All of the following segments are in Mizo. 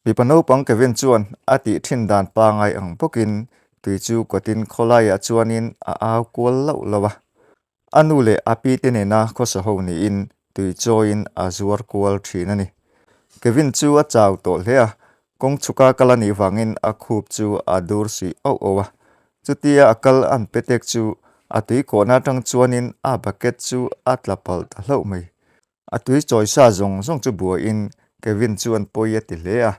Mipa naupang Kevin chuan a tih thin dan pangai ang bawkin tui chu kawtin khawlaiah chuanin a au kual lauh lauh a. A nu leh a pi te nena khawsa ho niin tui chawiin a zuar kual thin a ni. Kevin chu a chau tawh hle a, kawng chhuka kal a nih vangin a khup chu a dur suih auh auh a. Chutia a kal an pe tek chu a tui kawhna atang chuanin a bucket chu a tla palh ta hlauh mai. A tui chawi sa zawng zawng chu buaiin Kevin chuan pawi a ti hle a,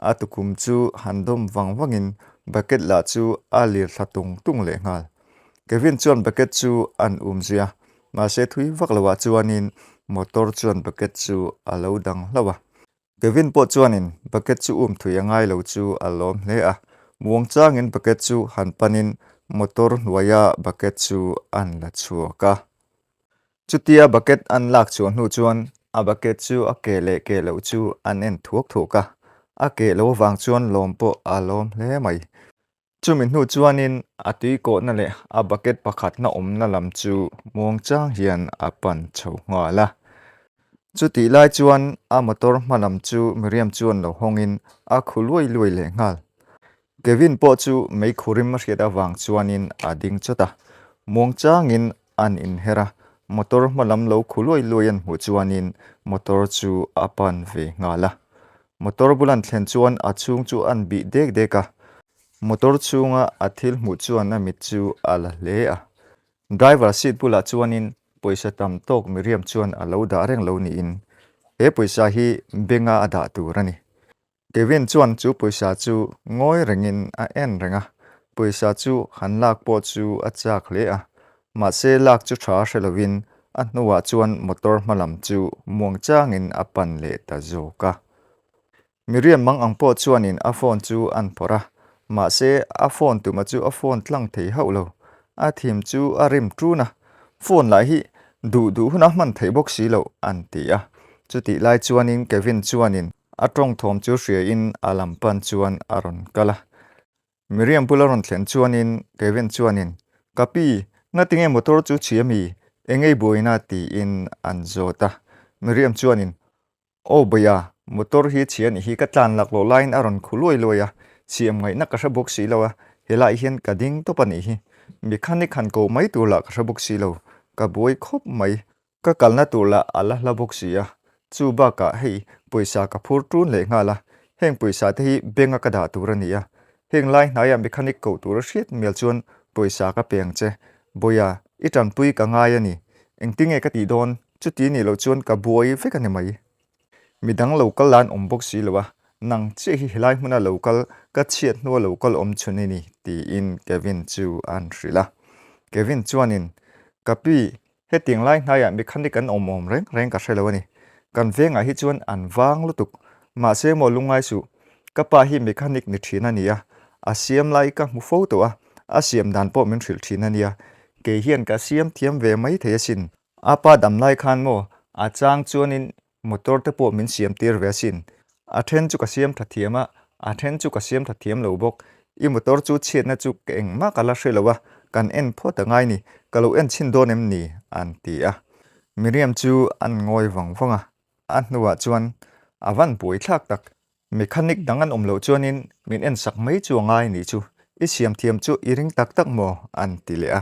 a tukhum chu han dawm vang vangin bucket lah chu a lir thla tung tung leh nghal. Kevin chuan bucket chu an um zui a, mahse thui vak loah chuanin motor chuan bucket chu a lo dang hlauh a. Kevin pawh chuanin bucket chu um thui a ngai lo chu a lawm hle a, muang changin bucket chu han panin motor hnuaia bucket chu an la chhuak a. Chutia bucket an lak chhuah hnu chuan a bucket chu a keh leh keh loh chu an en thuak thuak a, a keh loh avang chuan lawm pawh a lawm hle mai. Chumi hnu chuanin a tui kawhna leh a bucket pakhatna awmna lam chu muang chang hian a pan chho nghal a. Chutih lai chuan a motor hma lam chu Miriam chuan lo hawngin a khu luai luai leh nghal. Kevin pawh chu meikhurim a hriat avang chuanin a ding chawt a, muang changin an inher a, motor hma lam lo khu luai luai an hmuh chuanin motor chu a pan ve nghal a. Motor bul an thlen chuan a chhung chu an bih dek dek a, motor chhunga a thil hmuh chuan a mit chu a la hle a. Driver seat bulah chuanin pawisa tam tawk Miriam chuan a lo dah reng lo niin he pawisa hi bank-a a dah tur a ni. Kevin chuan chu pawisa chu ngawi rengin a en reng a, pawisa chu han lak pawh chu a chak hle a, mahse lak chu tha hre lovin a hnuah chuan motor hma lam chu muang changin a pan leh ta zawk a. Miriam mang ang pawh chuanin a phone chu an phawrh a, mahse a phone tuma chu a phone tlang thei hauh lo, a thim chu a rim ṭun a, phone lah hi duh duh huna hman theih bawk si loh an ti a, chutih lai chuanin Kevin chuanin A tawng thawm chu hriain a lam pan chuan a rawn kal a. Miriam bula rawn thlen chuanin Kevin chuanin, Ka pi, ngatinge motor chu chhi ami? Engei buaina? tiin an zawt a. Miriam chuanin, Aw bawia, motor hi chhi anih hi, ka tlan laklawh laiin a rawn khu luai luai a, siam ngaihna ka hre bawk si lo a, helaiah hian ka ding tawp anih hi. Mechanic han koh mai tur lah ka hre bawk si lo, ka buai khawp mai. Ka kalna tur lah a la hla bawk si a, chu bakah hei pawisa ka phur ṭun leh nghal a, heng pawisa te hi bank a ka dah tur a ni a, heng lai hnaiah mechanic koh tur a hriat mial chuan pawisa ka pe ang che, Bawia, i ṭanpui ka ngai a ni, engtinge ka tih dawn, chuti nih loh chuan ka buai vek a ni mai. Midang lo kal la an awm bawk si lo a, nang chiah hi helai hmuna lo kal ka chhiat hnua lo kal awm chhun i ni, tiin Kevin chu a han hrilh a. Kevin chuanin, Ka pi, Hetiang lai hnaiah mechanic an awm awm reng reng ka hre lo a ni. Kan vengah hi chuan an vang lutuk. Mahse maw lungngai suh, ka pa hi mechanic ni thin a ni a, a siam lai ka hmu fo tawh a, a siam dan pawh min hrilh thin a nia. Kei hian ka siam thiam ve mai thei asin. A pa dam lai khan maw a chang chuanin Motor te pawh min siam tir ve asin. A then chu ka siam tha thiam a, a then chu ka siam tha thiam lo bawk. I motor chu chhiatna chu ka engmah ka la hre lo a, kan en phawt a ngai ni, ka lo en chhin dawn em ni? an ti a. Miriam chu an ngawi vang vang a, a hnuah chuan a van buaithlak tak. Mechanic dang an awm loh chuanin min en sak mai chu a ngai nih chu, i siam thiam chu i ring tak tak maw? an ti leh a.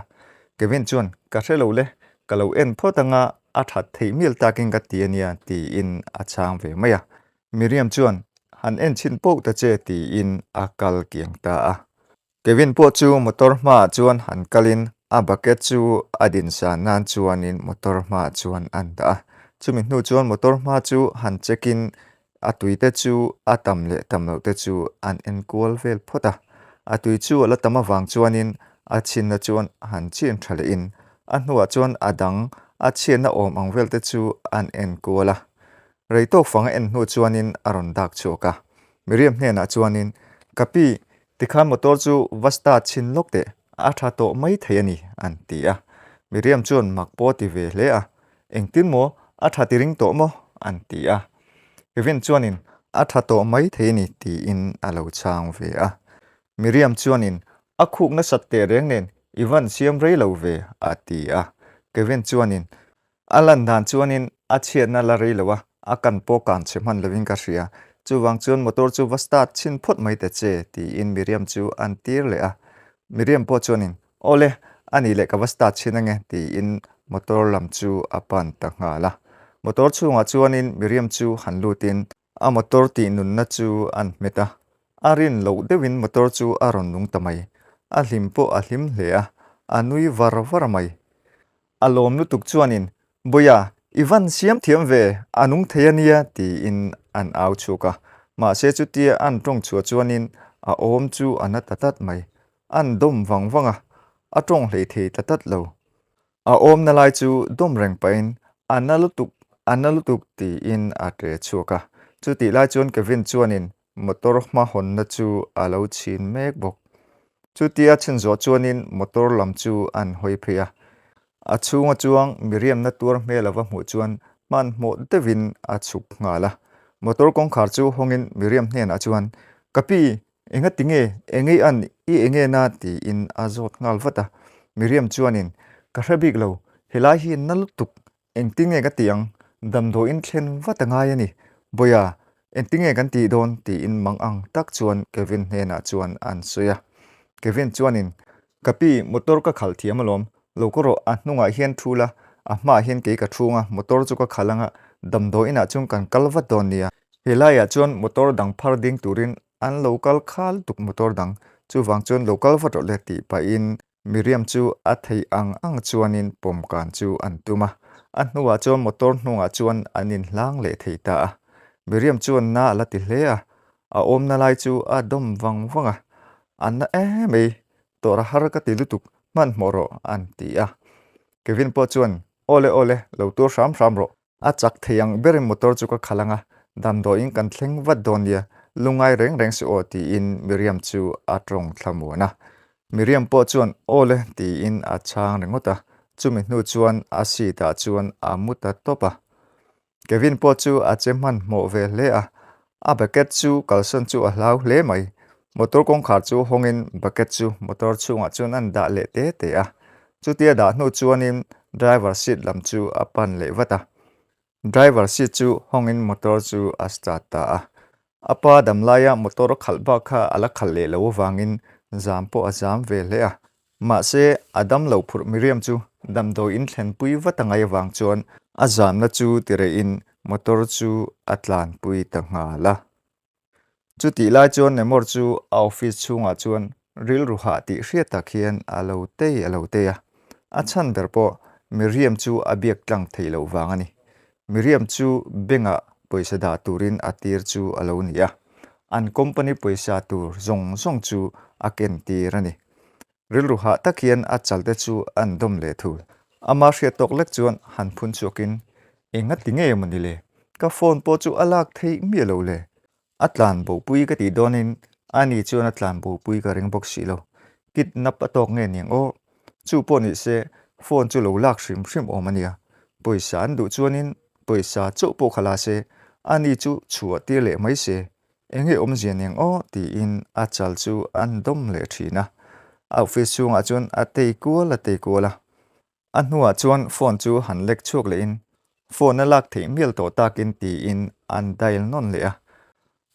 Kevin chuan, Ka hre lo le, ka lo en phawt anga a that theih mial takin ka ti a nia tiin a chhang ve mai a. Miriam chuan, Han en chhin poh ta che tiin a kal kiang ta a. Kevin pawh chu motor hmaah chuan han kalin a bucket chu a din san nan chuanin motor hmaah chuan an dah a. Chumi hnu chuan motor hma chu han check in a tui te chu a tam leh tam loh te chu an en kual vel phawt a. A tui chu a la tam avang chuanin a chhinna chuan han chin tha lehin a hnuah chuan a dang a chhiatna awm ang vel te chu an en kual a. Rei tawk fang a en hnu chuanin a rawn dak chhuak a. Miriam hnenah chuanin, Ka pi, tikhan motor chu va start chhin lawk teh, a tha tawh mai thei a ni, an ti a. Miriam chuan mak pawh a ti ve hle a, Engtin maw, a tha ti ring tawh maw? an ti a. Kevin chuanin, A tha tawh mai thei a ni, tiin a lo chhang ve a. Miriam chuanin, A khuk nasat teh reng nen, i van siam rei lo ve, a ti a. Kevin chuanin, A lan dan chuanin a chhiatna la rei lo a, a kan pawh kan chhe hman lovin ka hria. Chuvang chuan motor chu va start chhin phawt mai ta che, tiin Miriam chu an tir leh a. Miriam pawh chuanin, Awle, a nih leh ka va start chhin ange, tiin motor lam chu a pan ta nghal a. Motor chhungah chuanin Miriam chu han lutin a motor tih nunna chu an hmet a. A rin loh deuhin motor chu a rawn nung ta mai. A hlim pawh a hlim hle a, a nui var var mai. A lawm lutuk chuanin, Bawia, i van siam thiam ve, a nung thei a nia, tiin an au chhuak a. Mahse chutia an tawng chhuah chuanin a awm chu a na ta tlat mai. An dawm vang vang a, a tawng hlei thei ta tlat lo. A awmna lai chu dawm reng pahin, A na lutuk, a na lutuk, tiin a ṭe chhuak a. Chutih lai chuan Kevin chuanin motor hma hawnna chu a lo chhin mek bawk. Chutia chhin zawh chuanin motor lam chu an hawi phei a. A chhunga chuang Miriamna tuar hmel a va hmuh chuan hmanhmawh deuhin a chhuk nghal a. Motor kawngkhar chu hawngin Miriam hnenah chuan, Ka pi, engati nge, engei an i enge na? tiin a zawt nghal vat a. Miriam chuanin, Ka hre bik lo, helai hi na lutuk Engtin nge ka tih ang? Damdawiin thlen vat a ngai a ni. Bawia, engtin nge kan tih dawn? tiin mang ang tak chuan Kevin hnenah chuan an sawi a. Kevin chuanin, Ka pi, motor ka khalh thiam alawm. Lo ka rawh, a hnungah hian thu la, a hmaah hian kei ka thung a, motor chu ka khalh anga, damdawiinah chuan kan kal vat dawn nia. Helaiah chuan motor dang phar ding turin an lo kal khal tuk motor dang, chuvang chuan lo kal vat rawh le tih pahin Miriam chu a theih ang ang chuanin pawm kan chu an tum a, a hnuah chuan motor hnungah chuan an inhlang leh thei ta a. Miriam chuan na a la ti hle a, a awmna lai chu a dawm vang vang a, A na em ei, tawrh a har ka ti lutuk, hmanhmawh rawh, an ti a. Kevin pawh chuan, Awle awle, lo tur hram hram rawh. A chak thei ang berin motor chu ka khalh ang a, damdawiin kan thleng vat dawn nia, lungngai reng reng suh aw tiin Miriam chu a tawng thlamuan a. Miriam pawh chuan aw le tiin a chhang ringawt a, chumi hnu chuan a seat ah chuan a mu ta tawp a. Kevin pawh chu a che hmanhmawh ve hle a, a bucket chu kalsawn chu a hlau hle mai. Motor kawngkhar chu hawngin bucket chu motor chhungah chuan an dah leh te te a. Chutia dah hnu chuanin driver seat lam chu a pan leh vat a. Driver seat chu hawngin motor chu a start ta a. A pa dam laia motor khalh bak kha a la khalh leh lo avangin zam pawh a zam ve hle a. Mahse, a dam lo phurh Miriam chu damdawiin thlenpui vat a ngai avang chuan a zamna chu tirehin motor chu a tlanpui ta nghal a. Chutih lai chuan Nemor chu a office chhungah chuan rilru hah tih hriat tak hian a lo tei a lo tei a. A chhan ber pawh Miriam chu a biak tlang theih loh vang a ni. Miriam chu bank-ah pawisa dah turin a tir chu a lo ni a. An company pawisa tur zawng zawng chu a ken tir a ni. Rilru hah tak hian a chalte chu an dawm leh thul. Ama hriat tawk lek chuan han phun chhuakin, Enga ti nge maw ni le? Ka phone pawh chu a lak theih miah lo le. A tlan bopui ka tih dawnin ani chuan a tlan bopui ka ring bawk si lo. Kidnap a tawk nge niang aw. Chu pawh ni se phone chu lo lak hrim hrim awm a nia. Pawisa an duh chuanin pawisa chauh pawh kha la se, ani chu chhuah tir leh mai se. Enge awmzia nen aw tiin a chal chu an dawm leh thin a, a office chhungah chuan a tei kual a tei kual a. A hnuah chuan phone chu han lek chhuak lehin phone a lak theih mial tawh takin tiin an dial nawn leh a.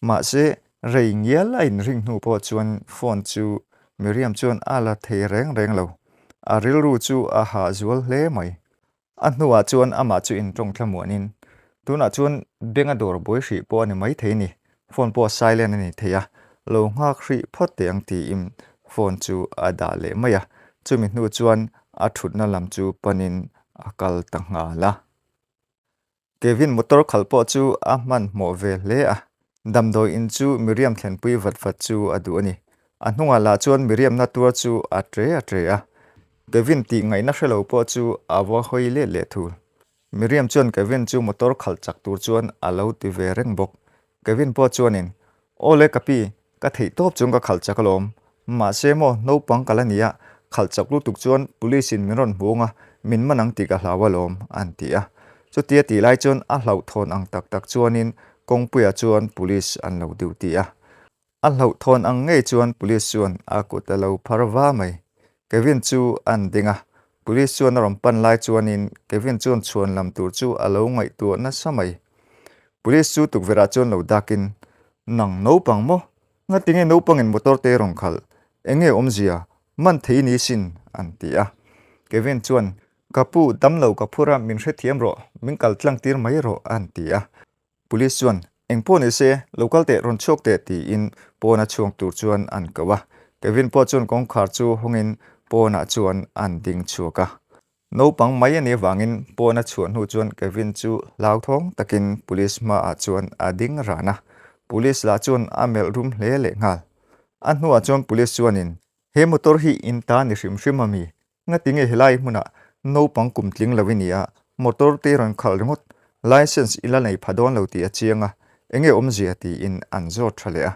Mahse rei ngial a inring hnu pawh chuan phone chu Miriam chuan a la thei reng reng lo. A rilru chu a hah zual hle mai. A hnuah chuan amah chu intawng thlamuanin, Tunah chuan Benga dawr buai hrih pawh a ni maithei ni, phone pawh silent a ni thei a, lo nghak hrih phawt teh ang tiin phone chu a dah leh mai a, chumi hnu chuan a thutna lam chu panin a kal ta nghal a. Kevin motor khalh pawh chu a hmanhmawh ve hle a, damdawi in chu Miriam thlenpui vat vat chu a duh a ni. A hnungah lah chuan Miriam na tuar chu a tre a tre a, Kevin tih ngaihna hre lo pawh chu a va hawi let leh thul. Miriam chuan Kevin chu motor khalh chak tur chuan a lo ti ve reng bawk. Kevin pawh chuanin, Aw le ka pi, ka theih tawp chuan ka khalh chak alawm. Mahse maw, naupang ka la nia, khalh chak lutuk chuan police in min rawn hmuang a, min man ang tih ka hlau alawm, an ti a. Chutia tih lai chuan a hlauhthawn ang tak tak chuanin kawngpuiah chuan police an lo duty a. A hlauhthawn ang ngei chuan police chuan a kut a lo phar va mai. Kevin chu an ding a, police chuan a rawn pan lai chuanin Kevin chuan chhuan lam tur chu a lo ngaihtuah nasa mai. Police chu tukverh ah chuan lo dakin. Nang naupang maw? Ngatinge naupangin motor te rawn khalh? Enge awmzia? Man thei ni sin, an ti a. Kevin chuan, Ka pu, damlo ka phur a, min hrethiam rawh, min kal tlang tir mai rawh, an ti a. Police chuan, Eng pawh ni se, lo kal teh, rawn chhuak teh, tiin pawna chhuang tur chuan an ko a. Kevin pawh chuan kawngkhar chu hawngin pawnah chuan an ding chhuak a. Naupang mai a nih avangin pawna chhuah hnu chuan Kevin chu hlauthawng takin police hmaah chuan a ding ran a. Police lah chuan a melh rum hle leh nghal. A hnuah chuan police chuanin, He motor hi in ta ni hrim hrim a mi? Ngatinge helai hmunah naupang kum tling lo i ni a, motor te rawn khalh ringawt, license i la nei pha dawn lo tih a chiang a, enge awmzia tiin an zawt tha leh a.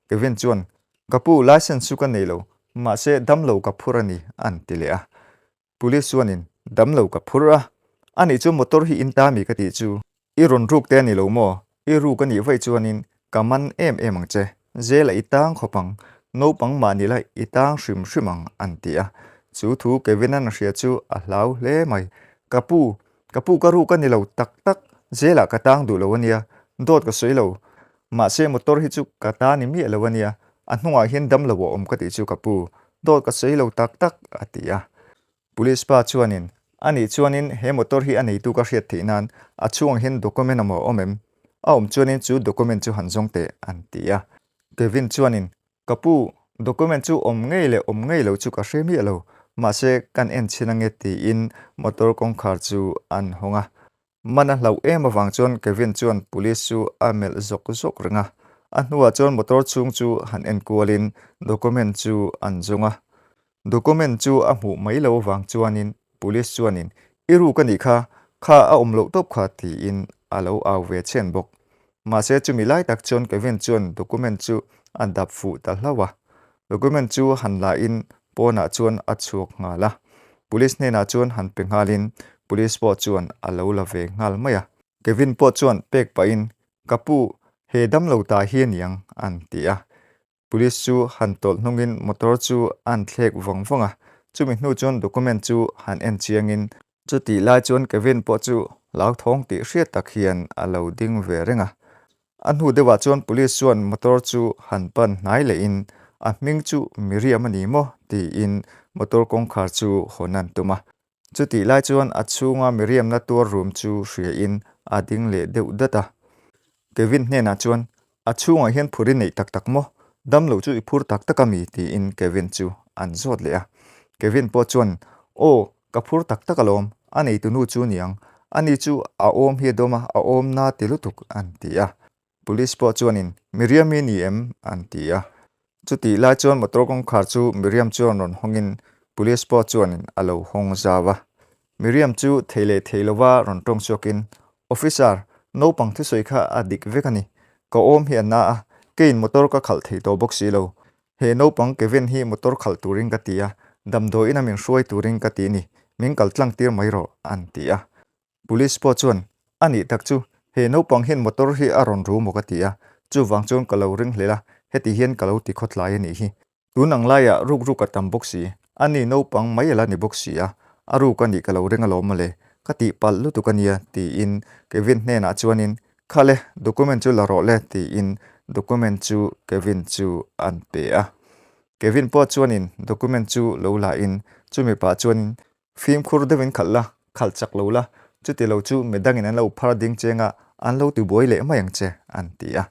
Kevin chuan, Ka pu, license chu ka nei lo, mahse damlo ka phur a ni, an ti leh a. Police chuanin, Damlo ka phur a, anih chu motor hi in ta mi ka tih chu. I rawn ruk te a ni lo maw? I ruk a nih vaih chuanin ka man em em ang che. Zela i tang khawp ang, naupang mah ni la i tang hrim hrim ang, an ti a. Chu thu Kevin-a'n a hria chu a hlau hle mai. Ka pu, ka pu ka ruk a ni lo tak tak, Zela ka tang duh lo a nia, dawt ka sawi lo. Mahse motor hi chu ka ta ni miah lo a nia, a hnungah hian damlo a awm ka tih chu ka pu, dawt ka sawi lo tak tak, a ti a. Police pa chuanin, A nih chuanin he motor hi a neitu ka hriat theih nan a chhungah hian document a maw awm em? A awm chuanin chu document chu han zawng teh, an ti a. Kevin chuanin, Ka pu, document chu awm ngei leh awm ngei lo chu ka hre miah lo, mahse kan en chhin ange tiin motor kawngkhar chu an hawng a. Man a hlauh em avang chuan Kevin chuan police chu a melh zawk zawk reng a. A hnuah chuan motor chhung chu han en kualin document chu an zawng a. Document chu a hmuh mai lo avang chuanin police chuanin I ruk a nih kha, kha a awm loh tawp kha tiin a lo au ve chhen bawk. Mahse chumi lai tak chuan Kevin chuan document chu a dap fuh ta hlauh a. Document chu han la in pawnah chuan a chhuak nghal a. Police hnenah chuan han pe nghalin police pawh chuan a lo la ve nghal mai a. Kevin pawh chuan pek pahin, Ka pu, he damlo ta hi a niang, an ti a. Police chu han tawlh hnungin motor chu an thlek vawng vawng a. Chumi hnu chuan document chu han en chiangin, Chutih lai chuan Kevin pawh chu hlauthawng tih hriat tak hian a lo ding ve reng a. A hnu deuhah chuan police chuan motor chu han pan hnai lehin a hming chu Miriam a ni maw tiin motor kawngkhar chu hawn an tum a. Chutih lai chuan a chhunga Miriamna tuar room chu hriain a ding leh deuh dat a. Kevin hnenah chuan A chhungah hian phur i neih tak tak maw? Damlo chu i phur tak tak a mi? tiin Kevin chu an zawt leh a. Kevin pawh chuan, Aw, ka phur tak tak alawm, a neitu nu chu niang, ani chu a awm hi a dawm a, a awm na ti lutuk, an ti a. Police pawh chuanin, Miriam i ni em? an ti a. Chutih lai chuan motor kawngkhar chu Miriam chuan rawn hawngin Police pawh chuanin a lo hawng zau a. Miriam chu thei leh thei lova rawn tawng chhuakin, Officer, naupang thusawi kha a dik vek a ni. Ka awm hi a na a, keiin motor ka khalh thei tawh bawk si lo. He naupang Kevin hi motor khalh turin ka ti a, damdawiin a min hruai turin ka ti ni, min kal tlang tir mai rawh, an ti a. Police pawh chuan, A nih tak chu, he naupang hian motor hi a rawn ru maw ka ti a, chuvang chuan ka lo ring hlel a, heti hian ka lo ti khawtlai a nih hi. Tun ang laiah ruk ruk a tam bawk si, a ni naupang mai ala ni bawk si a, a ruk a nih ka lo ring alawm mawle, ka tih palh lutuk a nia tiin Kevin hnenah chuanin Khale, document chu la rawh le tiin document chu Kevin chu an pe a. Kevin pawh chuanin document chu lo la in chumi pah chuanin fimkhur deuhin khalh la, khalh chak lo la, chuti lo chu midangin an lo phar ding cheng a, an lo tibuai leh mai ang che an ti a.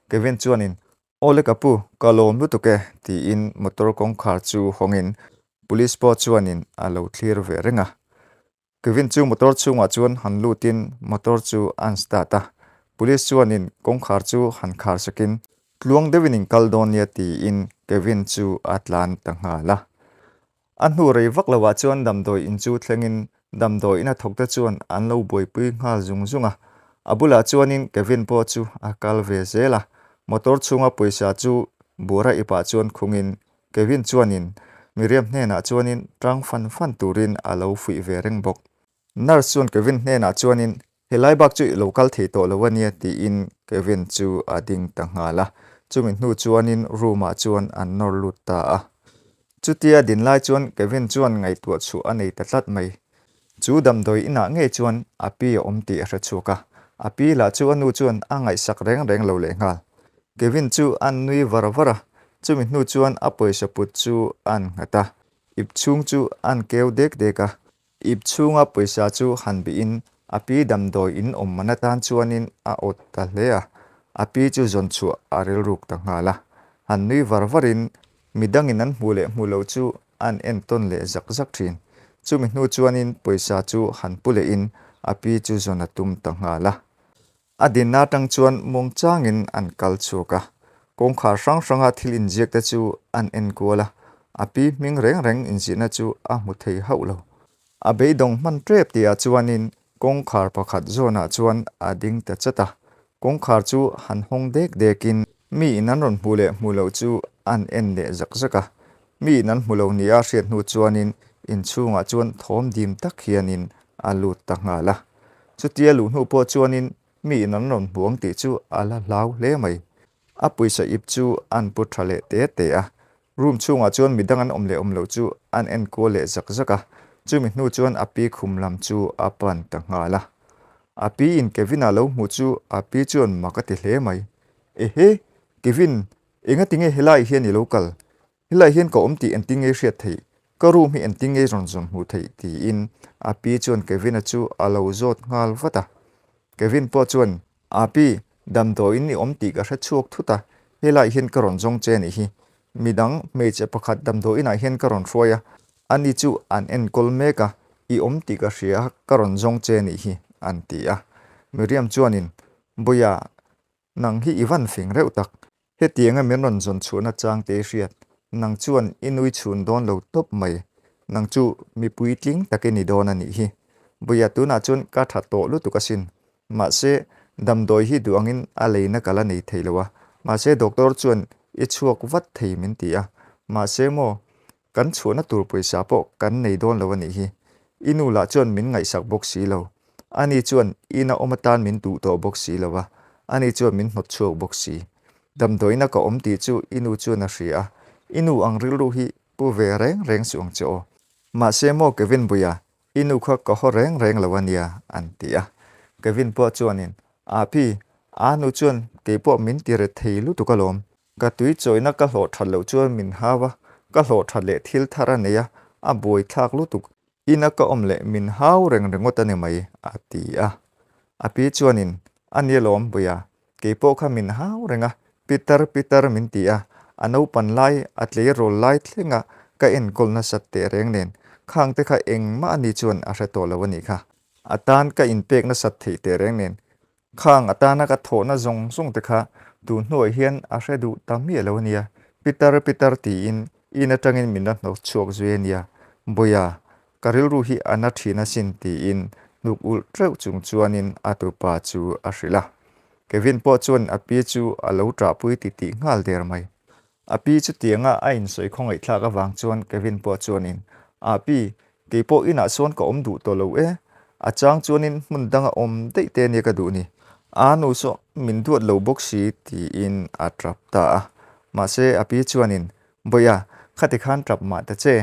Kevin chuanin Awle ka pu, ka lawm lutuk e, tiin motor kawngkhar chu hawngin police pawh chuanin a lo thlir ve reng a. Kevin chu motor chhungah chuan han lutin motor chu an start a, police chuanin kawngkhar chu han khar sakin tluang deuhin in kal dawn nia tiin Kevin chu a tlan ta nghal a. A hnu rei vak loah chuan damdawi in chu thlengin damdawi ina thawkte chuan an lo buaipui nghal zung zung a. A bulah chuanin Kevin pawh chu a kal ve zel a. Motor chhunga pawisa chu buara ipah chuan khungin Kevin chuanin Miriam hnenah chuanin tang fan fan turin a lo fuih ve reng bawk. Nurse chuan Kevin hnenah chuanin Helai bak chu i lo kal thei tawh lo a nia tiin Kevin chu a ding ta nghal a. Chumi hnu chuanin room ah chuan an nawr lut ta a. Chutia din lai chuan Kevin chuan ngaihtuah chhuah a nei ta tlat mai. Chu damdawi inah ngei chuan a pi a awm tih a hre chhuak a. A pi lah chu a nu chuan a ngaihsak reng reng lo leh nghal. Kevin chu an nui var var a, chumi hnu chuan a pawisa put chu an nghat a, ip chhung chu an keu dek dek a. Ip chhunga pawisa chu han bihin a pi damdawi in awm man atan chuanin a awt ta hle a, a pi chu zawn chhuah a rilruk ta nghal a. Han nui var varin midangin an hmuh leh hmuh loh chu an entawn leh zak zak thin. Chumi hnu chuanin pawisa chu han pu lehin a pi chu zawn a tum ta nghal a. A dinna atang chuan muangchangin an kal chhuak a, kawngkhar hrang hranga thil inziak te chu an en kual a, a pi hming reng reng inzihna chu a hmu thei hauh lo. A beidawng hman tep tihah chuanin kawngkhar pakhat zawnah chuan a ding ta chat a, kawngkhar chu han hawng dek dekin mi in an rawn hmuh leh hmuh loh chu an en leh zak zak a, mi in an hmu lo nia hriat hnu chuanin inchhungah chuan thawm dim tak hianin a lut ta nghal a. Chutia luh hnu pawh chuanin mi in an rawn hmu ang tih chu a la hlau hle mai. A pawisa ip chu an pu tha leh te te a. Room chhungah chuan midang an awm leh awm loh chu an en kual leh zak zak a. Chumi hnu chuan a pi khum lam chu a pan ta nghal a. A pi in Kevin-a lo hmuh chu a pi chuan mak a ti hle mai. Ehe! Kevin, engatinge helai hian i lo kal? Helai hian ka awm tih engtin nge hriat theih? Ka room hi engtin nge rawn zawn hmuh theih? tiin a pi chuan Kevin-a chu a lo zawt nghal vat a. Kevin pawh chuan, A pi, damdawiin i awm tih ka hre chhuak thut a, helai hian ka rawn zawng che a nih hi. Midang hmeichhe pakhat damdawiinah hian ka rawn hruai a, ani chu an enkawl mek a, i awm tih ka hria a, ka rawn zawng che a nih hi, an ti a. Miriam chuanin, Bawiha, Nang hi i van fing reuh tak. Hetianga min rawn zawn chhuahna chang te i hriat. Nang chuan i nui chhun dawn lo tawp mai. Nang chu mi puitling tak i ni dawn a nih hi. Buia tunah chuan ka tha tawh lutuk asin. Mahse, damdawi hi duh angin a leina ka la nei thei lo a. Mahse, doctor chuan i chhuak vat thei min ti a. Mahse maw, Kan chhuahna tur pawisa pawh kan nei dawn lo a nih hi. I nu lah chuan min ngaihsak bawk si lo. Ani chuan ina awm atan min duh tawh bawk si lo a, ani chuan min hnawt chhuak bawk si. Damdawiina ka awm tih chu i nu chuan a hria a, i nu ang rilru hi pu ve reng reng suh ang che aw. Mahse maw Kevin Buia, I nu kha ka haw reng reng lo a nia, an ti a. Kevin pawh chuanin, Api, aa nu chuan keipawh min ti re thei lutuk alawm. Ka tui chawina ka hlawh that loh chuan min hau a, ka hlawh that leh thil thar a nei a, a buaithlak lutuk. Ina ka awm leh min hau reng ringawt a ni mai, a ti a. Api chuanin, A ni alawm, Buia, Keipawh kha min hau reng a, Pitar Pitar min ti a, a naupan lai, a tleirawl lai thlenga ka enkawl nasat teh reng nen, khangte kha engmah ani chuan a hre tawh lo a nih kha. A tan ka inpek nasat theih teh reng nen, khang atana ka thawhna zawng zawng te kha tun hnuah hian a hre duh ta miah lo a nia, Pitar Pitar tiin in atangin min la hnawt chhuak zui a nia, Bawiha, ka rilru hi a na thin asin tiin hnuk ulh teuh chung chuanin a tupa chu a hrilh a. Kevin pawh chuan a pi chu a lo ṭahpui titih nghal der mai. A pi chutianga a insawi khawngaihthlak avang chuan Kevin pawh chuanin, A pi, kei pawh inah sawn ka awm duh tawh lo e. A chang chuanin hmun danga awm daih te ania ka duh ni. A nu saw min duat lo bawk si tiin a ṭap ta a. Mahse a pi chuanin, Bawiha, khati khan ṭap mah ta che.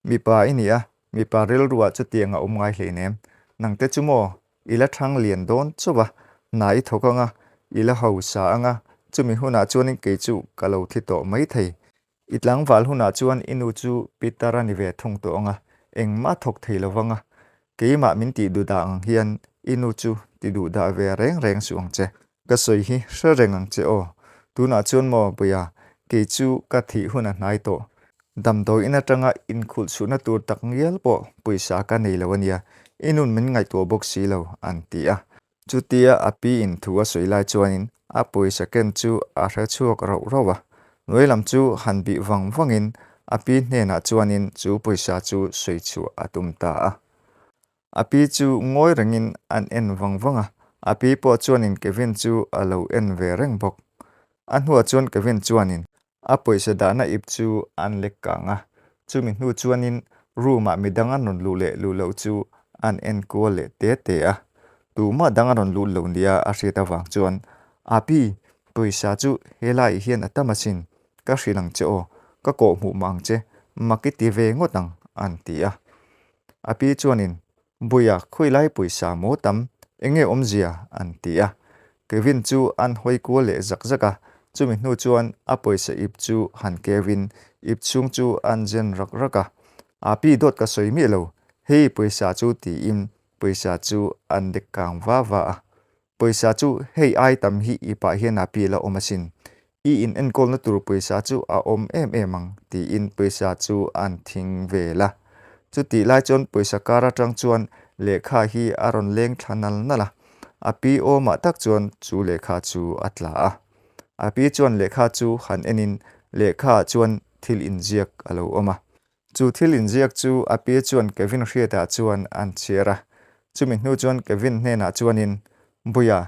Mipa i ni a, mipa rilruah chutiang a awm ngai hleinem. Nangte chu maw, i la thang lian dawn chauh a, hna i thawk ang a, i la hausa ang a, chumi hunah chuanin kei chu ka lo thi tawh mai thei. I tlangval hunah chuan i nu chu Peter a ni ve thung tawh ang a, engmah thawk thei lo vang a. Keimah min tih duh dah ang hian i nu chu ti duh dah ve reng reng suh ang che. Ka sawi hi hre reng ang che aw. Tunah chuan maw Buia, kei chu ka thih hun a hnai tawh. Damdawiin atanga inkhulh chhuhna tur tak ngial pawh pawisa ka nei lo a nia, i nun min ngaihtuah bawk si lo, an ti a. Chutia a pi in thu a sawi lai chuanin a pawisa ken chu a hre chhuak rauh rauh a. Hnuai lam chu han bih vang vangin a pi hnenah chuanin chu pawisa chu sawi chhuah a tum ta a. A pi chu ngawi rengin an en vang vang a, a pi pawh chuanin Kevin chu a lo en ve reng bawk. A hnuah chuan Kevin chuanin a pawisa dahna ip chu an lek kang a, chumi hnu chuanin room ah midang an rawn luh leh luh loh chu an en kual leh te te a. Tumah dang a rawn lut lo nia a hriat avang chuan, A pi, pawisa chu helaiah hian a tam asin, ka hrilh ang che aw, ka kawhhmuh mah ang che, mak i ti ve ngawt ang, an ti a. A pi chuanin, Buia, khawilai pawisa maw tam? Enge awmzia? an ti a. Kevin chu an hawi kual leh zak zak a. Chumi hnu chuan a pawisa ip chu han keuin ip chhung chu an zen rak rak a. A pi dawt ka sawi miah lo, hei pawisa chu tiin pawisa chu an dek kang va va a. Pawisa chu hei ai tam hi ipah hian a pi la awm asin. I in enkawlna tur pawisa chu a awm em em ang tiin pawisa chu an thing vel a. Chutih lai chuan pawisa kar atang chuan lehkha hi a rawn leng thla nal nal a. A pi awmah tak chuan chu lehkha chu a tla a. A pi chuan lehkha chu han enin lehkhaah chuan thil inziak a lo awm a. Chu thil inziak chu a pi chuan Kevin hriatah chuan an chhiar a. Chumi hnu chuan Kevin hnenah chuanin, Buia,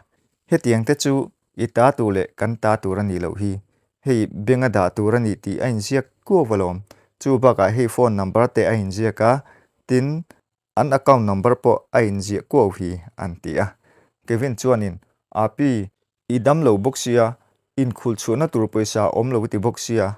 hetiang te chu i ta tur leh kan ta tur a nih loh hi. Hei benga dah tur a ni tih a inziak kuau alawm. Chu bakah hei phone number te a inziak a, tin, An account number pawh a inziah kuau hi an ti a. Kevin chuanin, Api, i dam lo bawk sia, inkhulh chhuahna tur pawisa awm lo i ti bawk sia.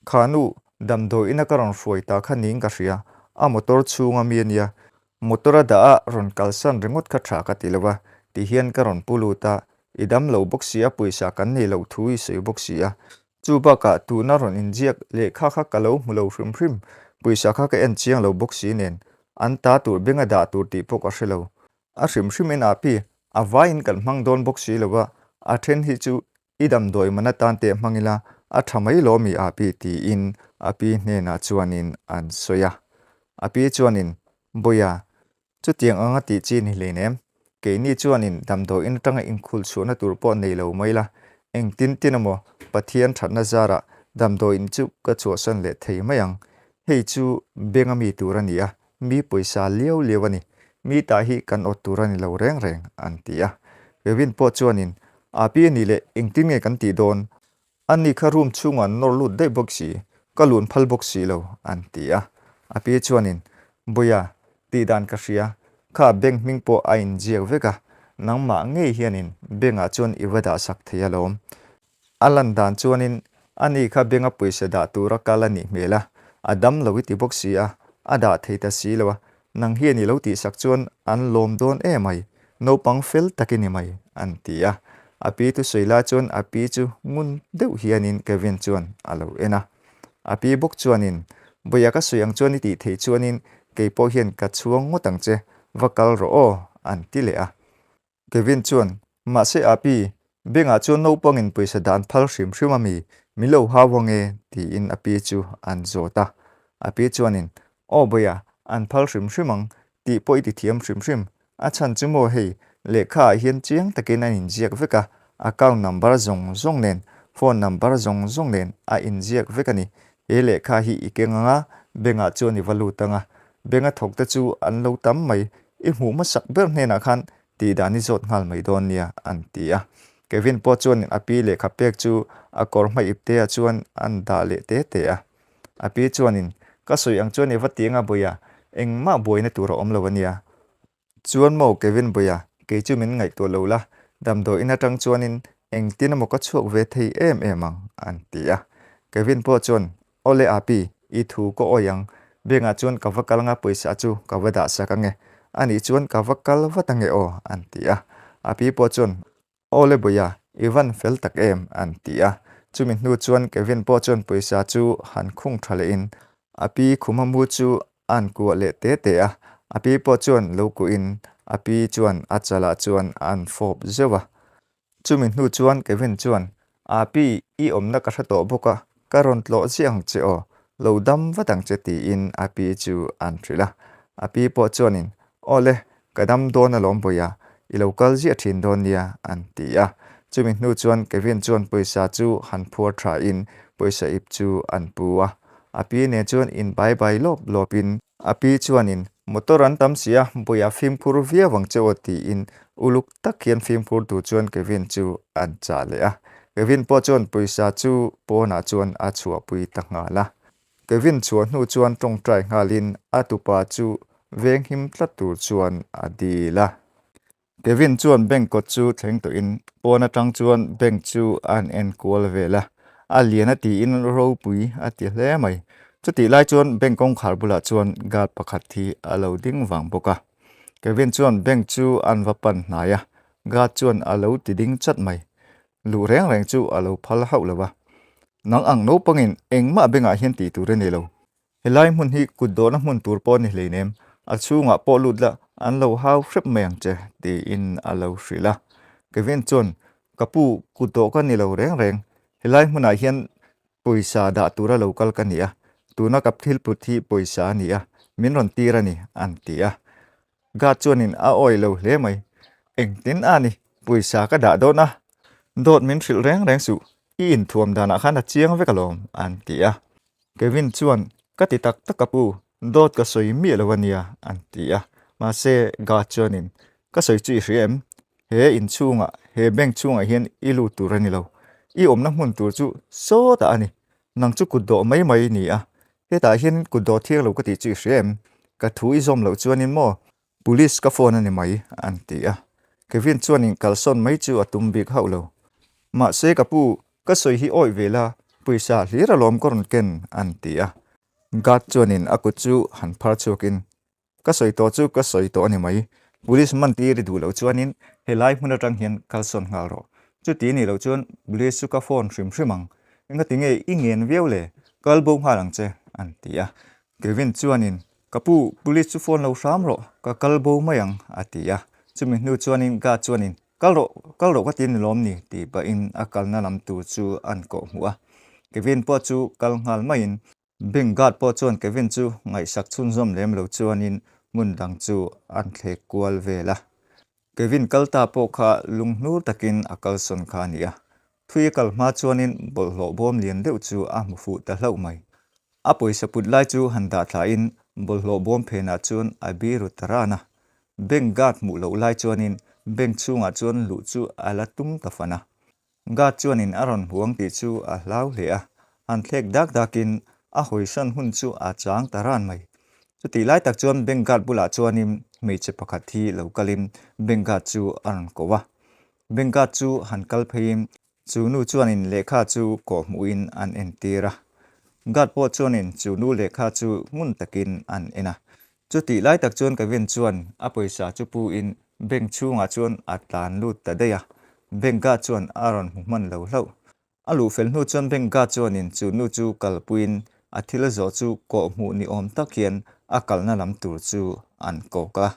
Kha nu, damdawiin a ka rawn hruai ta kha niin ka hria, a motor chhunga mi a nia. Motor a dah a rawn kalsan ringawt kha tha ka ti lo a, ti hian ka rawn pu lut a, i dam lo bawk sia, pawisa kan nei loh thu i sawi bawk si a. Chu bakah tuna rawn inziak lehkha kha ka lo hmu lo hrim hrim, pawisa kha ka en chiang lo bawk si nen, an ta tur benga dah tur tih pawh ka hre lo. A hrim hrim in api, a vaiin kan hmang dawn bawk si lo a, a then hi chu i damdawi man atan teh hmang ila a tha mai lo mi api tiin api hnenah chuanin an sawi a. Api chuanin, Bawiha, Chutiang anga tih chi ni hleinem. Keini chuanin damdawiin atanga inkhul chhuahna tur pawh nei lo mai la, engtin tin emaw Pathian thatna zarah damdawiin chu ka chhuahsan leh thei mai ang. Hei chu benga mi tur a ni a, mi pawisa liau liau a ni. Mi tah hi kan awt tur a ni lo reng reng, an ti a. Kevin pawh chuanin, Api a nih leh engtin nge kan tih dawn? Ani kha room chhungah an nawr lut daih bawk si, ka lun phal bawk si lo, an ti a. A pi chuanin, Buia, tih dan ka hria, kha bank hming pawh a inziak vek a, nangmah ngei hianin bank-ah chuan i va dah sak thei alawm. A lan dan chuanin ani kha bank-a pawisa dah tura kal a nih hmel a, a dam lo i ti bawk si a, a dah thei ta si lo a, nang hian i lo tihsak chuan an lawm dawn emai, Naupang fel tak i ni mai, an ti a. A pi thusawi lai chuan a pi chu ngun deuh hianin Kevin chuan a lo en a. A pi bawk chuanin, Bawiha ka sawi ang chuan i tih theih chuanin kei pawh hian ka chhuang ngawt ang che, va kal rawh aw, an ti leh a. Kevin chuan, Mahse a pi, bengah chuan naupangin pawisa dan phal hrim hrim a mi, min lo hau ang e, tiin a pi chu an zawt a. A pi chuanin, Aw Bawiha, an phal hrim hrim ang, tih pawh i ti thiam hrim hrim. A chhan chu maw hei, lehkha ah hian chiang takin an inziak vek a, account number zawng zawng nen, phone number zawng zawng nen a inziak vek a ni. He lehkha hi i keng ang a, bank ah chuan i va lut ang a. Bank a thawk te chu an lo tam mai, i hmuh hmasak ber hnenah khan tih dan i zawt nghal mai dawn nia, an ti a. Kevin pawh chuan a pi lehkha pek chu a kawr hma ipte ah chuan an dah leh te te a. A pi chuanin, Ka sawi ang chuan i va ti anga Bawiha, engmah buaina tur a awm lo a nia. Chuan maw Kevin Bawiha, kei chu min ngaihtuah lo la, damdawiin atang chuanin engtin emaw ka chhuak ve thei em em ang, an ti a. Kevin pawh chuan, Awle a pi, i thu ka awi ang, bengah chuan ka va kal anga pawisa chu ka va dah sak ange, anih chuan ka va kal vat ange aw, an ti a. A pi pawh chuan, Aw le Bawiha, i van fel tak em? an ti a. Chumi hnu chuan Kevin pawh chuan pawisa chu han khung tha lehin a pi khuma mu chu a han kuah leh te te a. A pi pawh chuan lo kuhin a pi chuan a chalah chuan a han fawp zeuh a. Chumi hnu chuan Kevin chuan, A pi, i awmna ka hre tawh bawk a, ka rawn tlawh ziah ang che aw, lo dam vat ang che tiin a pi chu an hrilh a. A pi pawh chuanin, Aw le, Ka dam dawn alawm Bawiha, i lo kal ziah thin dawn nia, an ti a. Chumi hnu chuan Kevin chuan pawisa chu han phuar thain pawisa ip chu an pu a. A pi nen chuan in bai bai lawp lawpin a pi chuanin motor an tam si a, Bawiha fimkhur viau ang che aw tiin uluk tak hian fimkhur tur chuan Kevin chu an chah leh a. Kevin pawh chuan pawisa chu pawnah chuan a chhuahpui ta nghal a. Kevin chhuah hnu chuan tawngtai nghalin a tupa chu venghim tlat tur chuan a dil a. Kevin chuan bank kawt chu thleng tawhin pawn atang chuan bank chu a han en kual vel a, a lian a tiin ropui a ti hle mai. Chutih lai chuan bank kawngkhar bulah chuan guard pakhat hi a lo ding vang bawk a. Kevin chuan bank chu an va pan hnai a, guard chuan a lo ti ding chat mai. Luh reng reng chu a lo phal hauh lo a. Nang ang naupangin engmah bengah hian tih tur a nei lo. Helai hmun hi kut dawhna hmun tur pawh a ni hleinem, a chhungah pawh lut la an lo hau hrep mai ang che tiin a lo hrilh a. Kevin chuan, Ka pu, kut dawh ka ni lo reng reng, helai hmunah hian pawisa dah tura lo kal ka ni a, tuna ka thil put hi pawisa a ni a, min rawn tir a ni, an ti a. Guard chuanin a awih lo hle mai. Engtin a ni, pawisa ka dah dawn a, dawt min hrilh reng reng suh, i inthuam danah khan a chiang vek alawm, an ti a. Kevin chuan, Ka ti tak tak a pu, dawt ka sawi miah lo a nia, an ti a. Mahse, Guard chuanin, Ka sawi chu i hria em? He inchhungah, he bank chhungah hian i lut tur a ni lo. I awmna hmun tur chu sawtah a ni. Nang chu kut dawh mai mai i ni a, hetah hian kut dawh thiang lo ka tih chu i hria em? Ka thu i zawm loh chuanin maw Police ka phone a ni mai, an ti a. Kevin chuanin kalsawn mai chu a tum bik hauh lo. Mahse ka pu, ka sawi hi awih ve la, pawisa hlir alawm ka rawn ken, an ti a. Guard chuanin a kut chu han phar chhuakin Ka sawi tawh chu ka sawi tawh a ni mai. Police man tir i duh loh chuanin helai hmun atang hian kalsawn nghal rawh. Chuti nih loh chuan police chu ka phone hrim hrim ang. Engati nge i ngen viau le? Kal bo nghal ang che, an ti a. Kevin chuanin, Ka pu, police chu phone lo hram rawh, ka kal bo mai ang, a ti a. Chumi hnu chuanin guard chuanin, Kal rawh, kal rawh ka ti ni lawm ni, tih pahin a kalna lam tur chu an kawh hmuh a. Kevin pawh chu kal nghal maiin Bank guard pawh chuan Kevin chu ngaihsak chhunzawm lem lo chuanin hmun dang chu an thlek kual vel a. Kevin kal ta pawh kha lunghnur takin a kalsawn kha a ni a. Thui a kal hma chuanin bawlhhlawh bawm lian deuh chu a hmu fuh ta hlauh mai. A pawisa put lai chu han dah thlain bawlhhlawh bawm phenah chuan a biru ta ran a. Bank guard hmuh loh lai chuanin bank chhungah chuan luh chu a la tum ta fan a. Guard chuanin a rawn huang tih chu a hlau hle a, han thlek dak dakin a hawisan hun chu a chang ta ran mai. Chutih lai tak chuan bank guard bulah chuanin hmeichhe pakhat hi lo kalin bank guard chu a rawn ko a. Bank guard chu han kal pheiin chu nu chuanin lehkha chu kawhhmuhin an entir a. Guard pawh chuanin chu nu lehkha chu ngun takin an en a. Chutih lai tak chuan Kevin chuan a pawisa chu pu in bank chhungah chuan a tlan lut ta daih a, bank guard chuan a rawn hmu hman lo hlauh. A luh fel hnu chuan bank guard chuanin chu nu chu kalpuiin a thil zawh chu kawh hmuh ni awm tak hian a kalna lam tur chu an kawk a.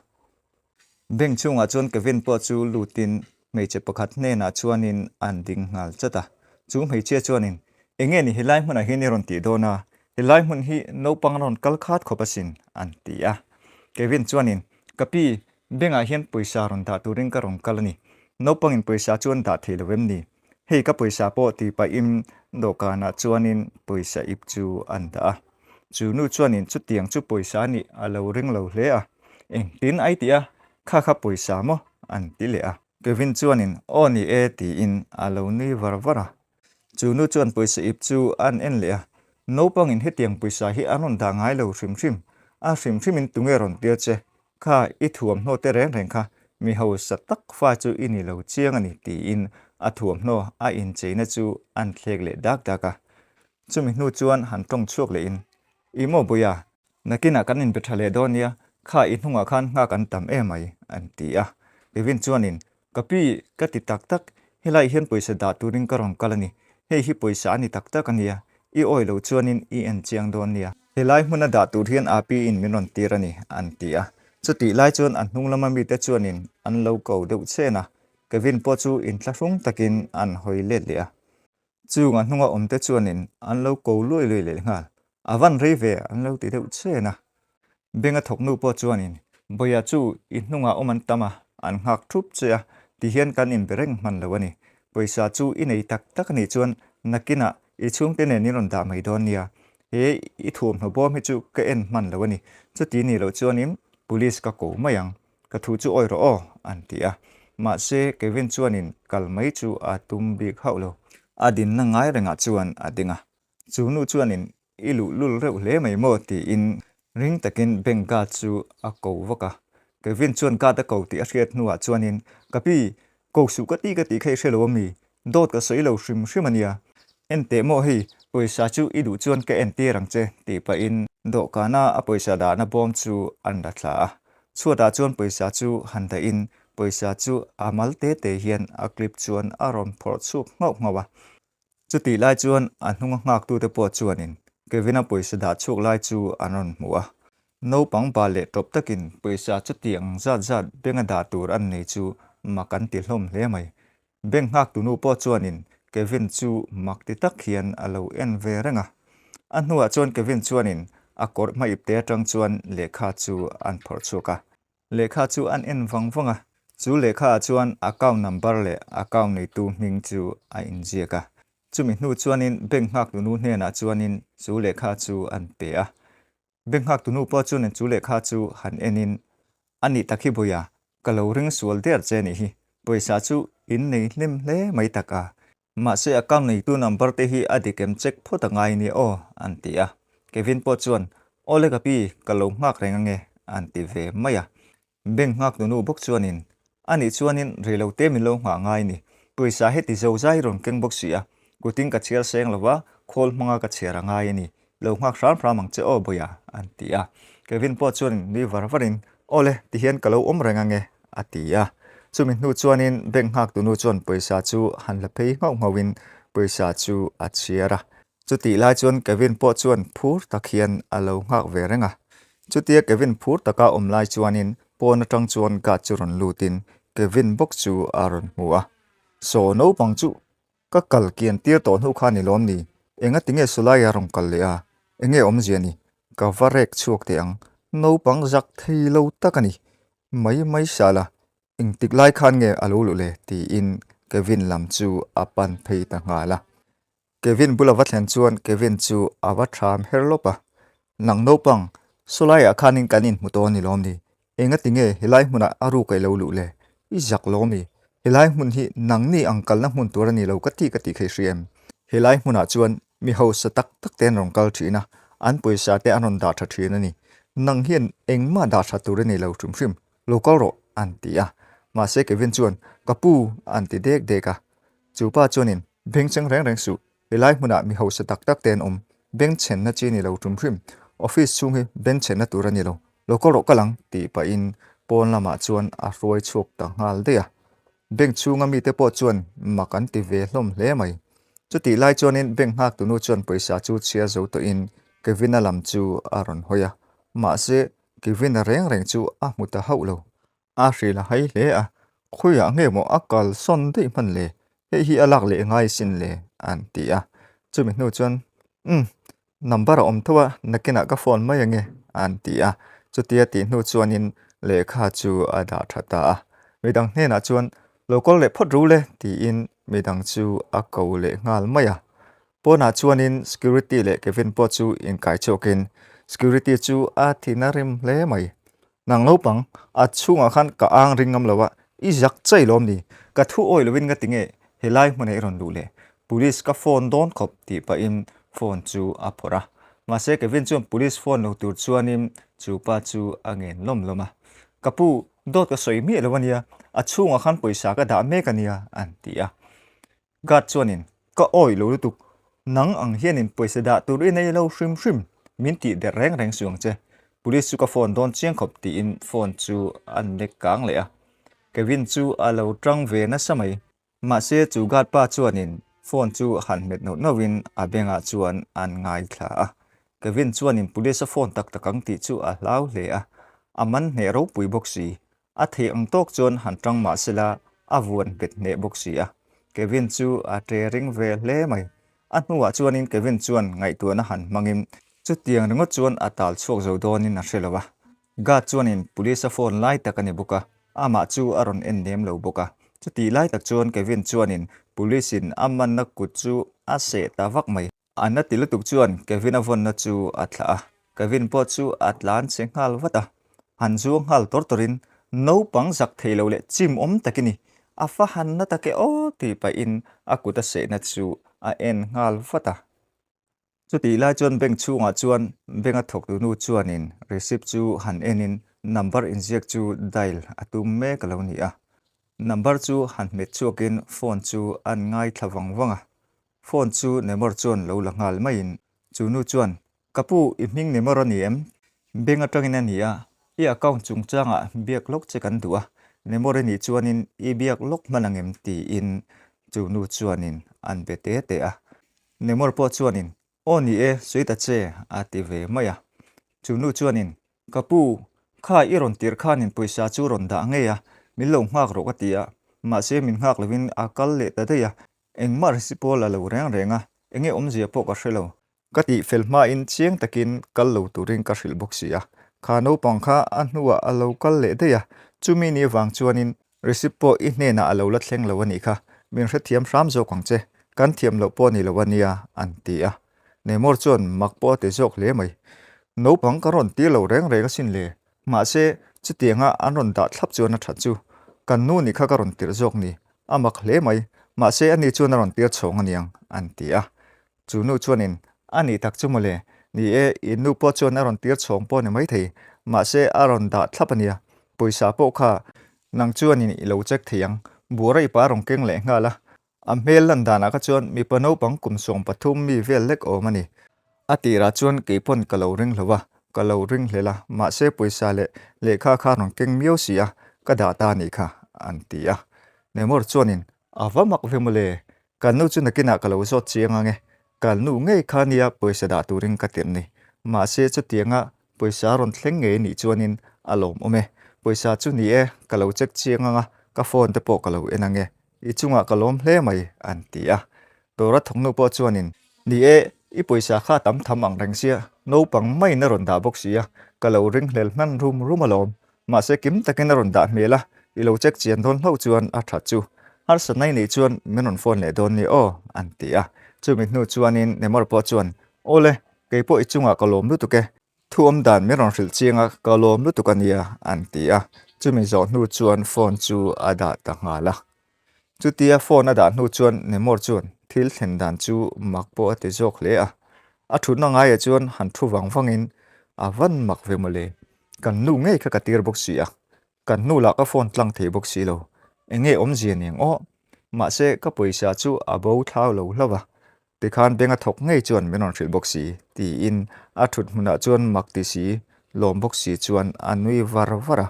Bank chhungah chuan Kevin pawh chu lutin hmeichhe pakhat hnenah chuanin an ding nghal chat a. Chu hmeichhia chuanin, Enge ni helai hmunah hian i rawn tih dawn a? Helai hmun hi naupang rawn kal khat khawp asin, an ti a. Kevin chuanin, Ka pi, bengah hian pawisa rawn dah turin ka rawn kal a ni. Naupangin pawisa chu an dah thei lo em ni? Hei ka pawisa pawh ti pahin dawhkanah chuanin pawisa ip chu an dah a. Chu nu chuanin chutiang chu pawisa a nih a lo ring lo hle a. Engtin ai tih a, kha kha pawisa maw? an ti leh a. Kevin chuanin aw ni e tiin a lo nui var var a. Chu nu chuan pawisa ip chu an en leh a, naupangin hetiang pawisa hi an rawn dah ngai lo hrim hrim, a hrim hrimin tunge rawn tir che, kha i thuamhnaw te reng reng kha mi hausa tak fa chu i ni lo chiang a ni tiin a thuamhnaw a incheina chu an thlek leh dak dak a. Chumi hnu chuan han tawng chhuak lehin, I maw Buia, Nakinah kan inbe tha leh dawn nia, kha i hnungah khan nghak an tam em mai, an ti a. Kevin chuanin, Ka pi, ka ti tak tak, helaiah hian pawisa dah turin ka rawn kal a ni. Hei hi pawisa a ni tak tak a nia, i awi lo chuanin i en chiang dawn nia. Helai hmuna dah tur hian a pi in min rawn tir a ni, an ti a. Chutih lai chuan a hnung lama mite chuanin an lo ko deuh chen a, Kevin pawh chu inthlahrung takin an hawi let leh a. Chung a hnunga awmte chuanin an lo ko luai luai leh nghal. A van rei ve an lo ti deuh chen a. Benga thawk nu pawh chuanin, Bawia chu i hnungah awm an tam a, an nghak thup che a, tihian kan inbe reng hman lo a ni. Pawisa chu i nei tak tak a nih chuan nakinah i chhungte nen in rawn dah mai dawn nia. He i thuamhnaw bawm hi chu ka en hman lo a ni. Chuti nih loh chuanin police ka ko mai ang. Ka thu chu awi rawh aw, an ti a. Mahse, Kevin chuanin kal mai chu a tum bik hauh lo. A dinna ngai rengah chuan a ding a. Chu nu chuanin i luh lul reuh hle mai maw tiin ring takin bank guard chu a ko vak a. Kevin chuan guard a ko tih a hriat hnuah chuanin, Ka pi, ko suh ka ti ka tih kha i hre lo ami? Dawt ka sawi lo hrim hrim a nia. En teh maw hei, pawisa chu i duh chuan ka en tir ang che tih pahin dawhkana a pawisa dahna bawm chu an la thla a. Chhuatah chuan pawisa chu han dahin. pawisa chu a mal te te hian a clip chuan a rawn phawrh chhuak nghauh nghauh a. Chutih lai chuan a hnunga nghaktute pawh chuanin Kevin-a pawisa dah chhuak lai chu an rawn hmu a. Naupang bal leh tawp takin pawisa chutiang zat zat benga dah tur an nei chu mak an ti hlawm hle mai. Bank nghaktunu pawh chuanin Kevin chu mak ti tak hian a lo en ve reng a. A hnuah chuan Kevin chuanin a kawr hma ipte atang chuan lehkha chu an phawrh chhuak a. Lehkha chu an en vang vang a, chu lehkha ah chuan account number leh account neitu hming chu a inziak a. Chumi hnu chuanin bank nghaktunu hnenah chuanin chu lehkha chu an pe a. Bank nghaktunu pawh chuanin chu lehkha chu han enin, A nih tak hi Bawia, ka lo ring sual der che nih hi, pawisa chu in nei hlim hle mai tak a. Mahse account neitu number te hi a dik em check phawt a ngai nia aw, an ti a. Kevin pawh chuan, Awle ka pi, ka lo nghak reng ange, an ti ve mai a. Bank nghaktunu bawk chuanin, A nih chuanin rei lo te min lo nghah ngai ni. Pawisa heti zo zai rawn keng bawk si a, kutin ka chhiar seng lo va, khawl hmanga ka chhiar a ngai a ni. Lo nghak hram hram ang che aw Bawia, an ti a. Kevin pawh chuanin nui var varin, Awle, tihian ka lo awm reng ange, a ti a. Chumi hnu chuanin bank nghaktunu chuan pawisa chu han la phei nghauh nghauhin pawisa chu a chhiar a. Chutih lai chuan Kevin pawh chuan phur tak hian a lo nghak ve reng a. Chutia Kevin phur taka awm lai chuanin pawn atang chuan guard chu rawn lutin Kevin bawk chu a rawn hmu a. Saw naupang chu ka kal kian tir tawh hnu kha ni lawm ni? Enga tinge Sulaia rawn kal leh a? Enge awmzia ni? Ka va rek chhuak teh ang. Naupang zak thei lo tak a ni. Mai mai sala, engtik lai khan nge a lo luh le? tiin Kevin lam chu a pan phei ta nghal a. Kevin bula va thlen chuan Kevin chu a va ṭham her lawp a, Nang naupang, sawlaiah khanin kan inhmu tawh ni lawm ni? Engati nge helai hmunah a ruk ei lo luh le? I zak lawm mi? Helai hmun hi nangni ang kalna hmun tur a ni lo ka ti ka tih kha i hria em? Helai hmunah chuan mi hausa tak tak te an rawn kal ṭhin a, an pawisa te an rawn dah ṭha ṭhin a ni. Nang hian engmah dah ṭha tur i nei lo hrim hrim, lo kal rawh, an ti a. Mahse Kevin chuan, Ka pu, an ti dek dek a. Chu pa chuanin, Bengcheng reng reng suh, helai hmunah mi hausa tak tak te an awm, bengchhenna chi ni lo tum hrim, office chhung hi bengchhenna tur a ni lo, lo kal rawh kal ang, tih pahin pawn lamah chuan a hruai chhuak ta nghal daih a. Bank chhunga mite pawh chuan mak an ti ve hlawm hle mai. Chutih lai chuanin bank nghaktunu chuan pawisa chu chhiar zo tawhin Kevin-a lam chu a rawn hawi a, mahse Kevin-a reng reng chu a hmu ta hauh lo. A hrilh a hai hle a, khawiah nge maw a kalsawn daih hman le, hei hi a lak leh ngai sin le an ti a. Chumi hnu chuan, Umm, number a awm tho a, nakinah ka phone mai ange an ti a. Chutia tih hnu chuanin lehkha chu a dah tha ta a. Midang hnenah chuan, Lo kawl leh phawt ru le tiin midang chu a ko leh nghal mai a. Pawnah chuanin security leh Kevin pawh chu inkai chhuakin security chu a thihna rim hle mai. Nang naupang, a chhungah khan ka ang ring ngam lo a, i zak chai lawm ni? Ka thu awi lovin nga tinge helai hmunah i rawn luh le? Police ka phone dawn khawp tih pahin phone chu a phawrh a. Mahse Kevin chuan police phone lo tur chuanin chu pa chu a ngen lawm lawm a. Ka pu, dawt ka sawi miah lo ania, a chhungah khan pawisa ka dah mek ania an ti a. Guard chuanin, Ka awih lo lutuk, nang ang hianin pawisa dah tur i nei lo hrim hrim, min tih der reng reng suh ang che. Police chu ka phone dawn chiang khawp tiin phone chu a nek kang leh a. Kevin chu a lo tang ve nasa mai. Mahse chu guard pa chuanin phone chu han hmet nauh nauhin a bengah chuan an ngaithla a. Kevin chuanin police a phone tak tak ang tih chu a hlau hle a, a man hneh ropui bawk si. A theih ang tawk chuan han tang mah sela a vuan bet hneh bawk si a. Kevin chu a ṭe ring ve hle mai. A hnuah chuanin Kevin chuan ngaihtuahna han hmangin chutiang ringawt chuan a tal chhuak zo dawnin a hre lo a. Guard chuanin police a phone lai tak a ni bawk a, amah chu a rawn en lem lo bawk a. Chutih lai tak chuan Kevin chuanin police in a manna kut chu a seh ta vak mai. A na ti lutuk chuan Kevin a vawnna chu a thlah a, Kevin pawh chu a tlan che nghal vat a. Han zuang nghal tawr tawrin, Naupang zak thei lo leh chim awm tak i ni, a fa han na tak e aw tih pahin a kut a sehna chu a en nghal vat a. Chutih lai chuan bank chhungah chuan bank a thawktu nu chuanin receipt chu han enin number inziak chu dial a tum mek a lo ni a. Number chu han hmet chhuakin phone chu an ngaithla vang vang a. Phone chu Nemor chuan lo la nghal maiin chu nu chuan, Ka pu, i hming Nemor a ni em? Bank atangin a ni a, i account chungchangah biak lawk che kan duh a. Nemore nih chuanin i biak lawk hman ang em tiin chu nu chuanin an be te te a. Nemore pawh chuanin Aw ni e, sawi ta che a ti ve mai a. Chu nu chuanin Ka pu, kha i rawn tirh khanin pawisa chu rawn dah ngei a, min lo nghak rawh ka ti a, mahse min nghak lovin a kal leh ta daih a, engmah recipe pawh la lo reng reng a, enge awmzia pawh ka hre lo. Ka tih fel hmain chiang takin kal lo turin ka hrilh bawk si a, kha naupang kha a hnuah a lo kal leh daih a, chumi ni vang chuanin receipt pawh i hnenah a lo la thleng lo a nih kha, min hrethiam hram zawk ang che, kan thiam loh pawh a ni lo a nia, an ti a. Neymar chuan mak pawh a ti zawk hle mai. Naupang ka rawn tir lo reng reng asin le, mahse chutianga an rawn dah thlap chuan a that chu. Kan nu nih kha ka rawn tirh zawk ni, a mak hle mai, mahse ani chuan a rawn tir chhawng a niang, an ti a. Chu nu chuanin, A nih tak chu mawle, ni e, in nu pawh chuan a rawn tir chhawng pawh a ni maithei, mahse a rawn dah thlap a nia, pawisa pawh kha nang chuanin i lo check thei ang, buara i pa rawn keng leh nghal a, a hmel lan danah kha chuan mipa naupang kum 13 mi vel lek awm a ni. A tirah chuan kei pawn ka lo ring hlo a, ka lo ring hlel a, mahse pawisa leh lehkha kha rawn keng miau si a, ka dah ta a nih kha, an ti a. Nemawr chuanin, A va mak ve mawle, Kan nu chu nakinah ka lo zawt chiang ang e, kan nu ngei kha nia pawisa dah turin ka tirh ni. Mahse chutianga pawisa rawn thleng ngei nih chuanin a lawmawm e. Pawisa chu ni e, ka lo check chiang ang a, ka phone te pawh ka lo en ang e. I chungah ka lawm hle mai, an ti a. Dawra thawknu pawh chuanin, Ni e, i pawisa kha tam tham ang reng sia, naupang maiin a rawn dah bawk si a, ka lo ringhlel hman rum rum alawm. Mahse kim takin a rawn dah hmel a, i lo check chian dawn hlauh chuan a that chu. Harsatna i neih chuan min rawn phone leh dawn nia aw, an ti a. Chumi hnu chuanin Nemor pawh chuan, Awle, kei pawh i chungah ka lawm lutuk e. Thu awm dan min rawn hrilh chiang a, ka lawm lutuk a nia, an ti a. Chumi zawh hnu chuan phone chu a dah ta nghal a. Chutia phone a dah hnu chuan Nemor chuan thil thlen dan chu mak pawh a ti zawk hle a. A thutna ngaiah chuan han thu vang vangin, A van mak ve mawle, kan nu ngei kha ka tir bawk si a, kan nu lah ka phone tlang thei bawk si lo, eng nge awmzia niang aw? Mahse ka pawisa chu a bo thlau lo hlauh a, tikhan benga thawk ngei chuan min rawn hrilh bawk si, tiin a thut hmunah chuan mak ti si, lawm bawk si chuan a nui var var a.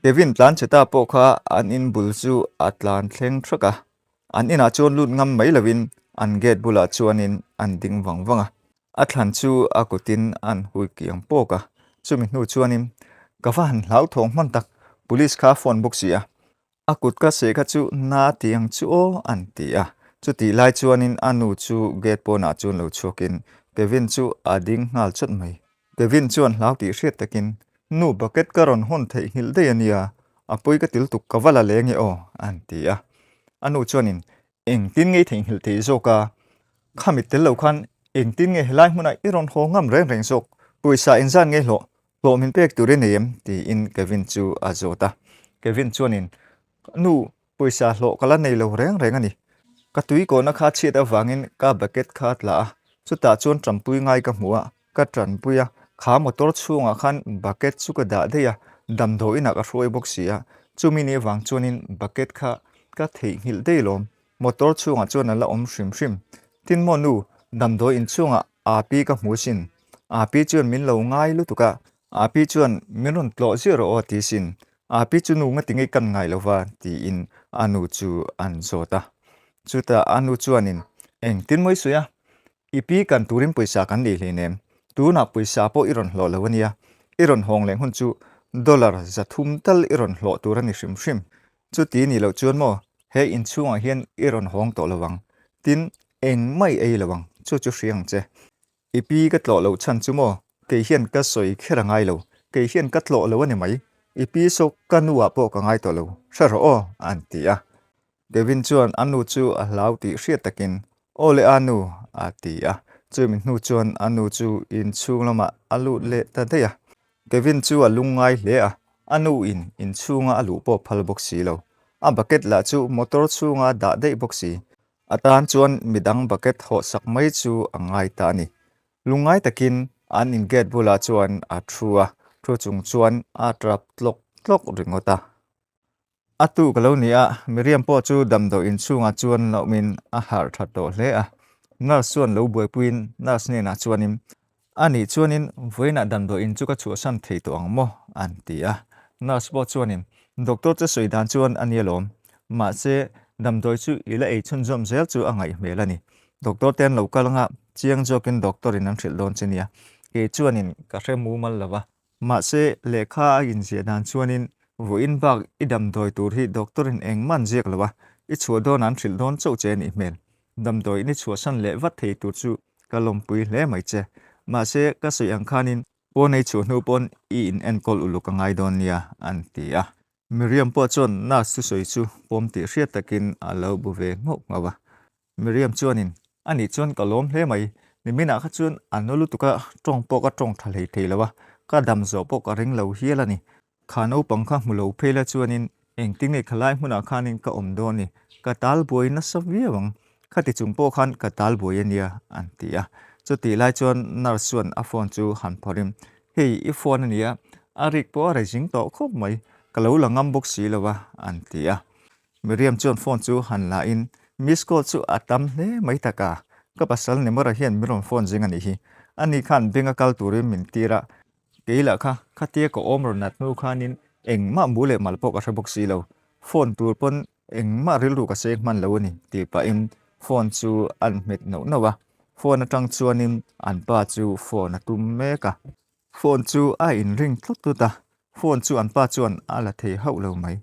Kevin tlan chhe ta pawh kha an in bul chu a tlan thleng thak a, an inah chuan lut ngam mai lovin an gate bulah chuanin an ding vang vang a, a thlan chu a kutin an hui kiang pawk a, chumi hnu chuanin ka va han hlauthawng hman tak, police kha a phone bawk si a, a kut ka seh kha chu na ti ang chu aw an ti a, chutih lai chuanin a nu chu gate pawnah chuan lo chhuakin Kevin chu a ding nghal chawt mai. Kevin chuan hlau tih hriat takin, Nu, bucket ka rawn hawn theihnghilh daih a nia, a pawi ka til tuk ka va la leng e aw, an ti a. A nu chuanin, Engtin nge i theihnghilh thei zawk a? Khami tel lo khan engtin nge helai hmunah i rawn haw ngam reng reng zawk? Pawisa engzat nge hlawh hlawh min pek tur i nei em? tiin Kevin chu a zawt a. Kevin chuanin, Nu, Pawisa hlawh ka la nei lo reng reng a ni. Ka tui kawhna kha chhiat avangin ka bucket kha a tla a, chutah chuan tanpui ngai ka hmu a, ka tanpui a, kha motor chhungah khan bucket chu ka dah daih a, damdawi inah ka hruai bawk si a, chumi ni avang chuanin bucket kha ka theihnghilh daih lawm, motor chhungah chuan a la awm hrim hrim. Tin maw nu, damdawi inchhungah Aapi ka hmu sin, Aapi chuan min lo ngai lutuk a, Aapi chuan min rawn tlawh ziah rawh aw ti sin, Aapi chu nu ngati ngei kan ngai lo va tiin a nu chu an zawt a. Chutah a nu chuanin, Engtin mawi sawi a? I pi kan turin pawisa kan nei hleinem, tunah pawisa pawh i rawn hlawh lo a nia, i rawn hawng leh hun chu dollar 300 tal i rawn hlawh tur a ni hrim hrim. Chuti nih loh chuan maw he inchhungah hian i rawn hawng tawh lo ang, tin engmah i ei lo ang, chu chu hria ang che. I pi ka tlawh loh chhan chu maw? Kei hian ka sawi kher a ngai lo. Kei hian ka tlawh lo a ni mai. I pi saw ka nu ah pawh ka ngai tawh lo. Hre rawh aw, an ti a. Kevin chuan a nu chu a hlau tih hriat takin, Aw le a nu, a ti a. Chumi hnu chuan a nu chu inchhung lamah a lut leh ta daih a. Kevin chu a lungngai hle a, a nu in inchhunga a luh pawh phal bawk si lo. A bucket lah chu motor chhunga a dah daih bawk si. A tan chuan midang bucket hawh sak mai chu a ngai ta a ni. Lungngai takin an in gate bulah chuan a thu a, thu chung chuan a tap tlawk tlawk ringawt a. A tuk a lo ni a, Miriam pawh chu damdawi inchhungah chuan hlauhmin a harh tha tawh hle a. Nurse chuan lo buaipuiin nurse hnenah chuanin, A nih chuanin vawiinah damdawi in chu ka chhuahsan thei tawh ang maw? an ti a. Nurse pawh chuanin, Doctor che sawi dan chuan a nia lawm. Mahse, damdawi chu i la ei chhunzawm zel chu a ngaih hmel a ni. Doctor te an lo kal anga chiang zawkin doctor in an hrilh dawn che nia. Kei chuanin ka hre mumal lo va. Mahse, lehkha a inziah dan chuanin vawiin bak i damdawi tur hi doctor in engmah an ziak lo a, i chhuah dawn an hrilh dawn chauh che a nih hmel. Damdawi in i chhuahsan leh vat thei tur chu ka lawmpui hle mai che. Mahse, ka sawi ang khanin pawn ei chhuah hnu pawn i in enkawl uluk a ngai dawn nia, an ti a. Miriam pawh chuan nurse thusawi chu pawm tih hriat takin a lo bu ve nghauh nghauh a. Miriam chuanin, A nih chuan ka lawm hle mai, niminah kha chuan a nu lutuk a, tawng pawh ka tawng tha hlei thei lo a, ka dam zawh pawh ka ring lo hial a ni. Kha naupang kha hmu lo phei la chuanin engtin nge khalai hmunah khanin ka awm dawn ni, ka tal buai nasa viau ang, khati chung pawh khan ka tal buai a nia, an ti a. Chutih lai chuan nurse chuan a phone chu han phawrhin, Hei i phone a nia, a rik pawh a rei zing tawh khawp mai, ka lo la ngam bawk si lo a, an ti a. Miriam chuan phone chu han la in, Miss call chu a tam hle mai tak a, ka pasal Nemora hian min rawn phone zing a nih hi. Ani khan bank a kal turin min tir a, kei lah kha khatia ka awm rawn nat hnu khanin engmah mu leh mal pawh ka hre bawk si lo, phone tur pawn engmah rilru ka seng hman lo a ni tih pahin phone chu an hmet nauh nauh a, phone atang chuanin an pa chu phone a tum mek a. Phone chu a inring tlut tlut a, phone chu an pa chuan a la thei hauh lo mai.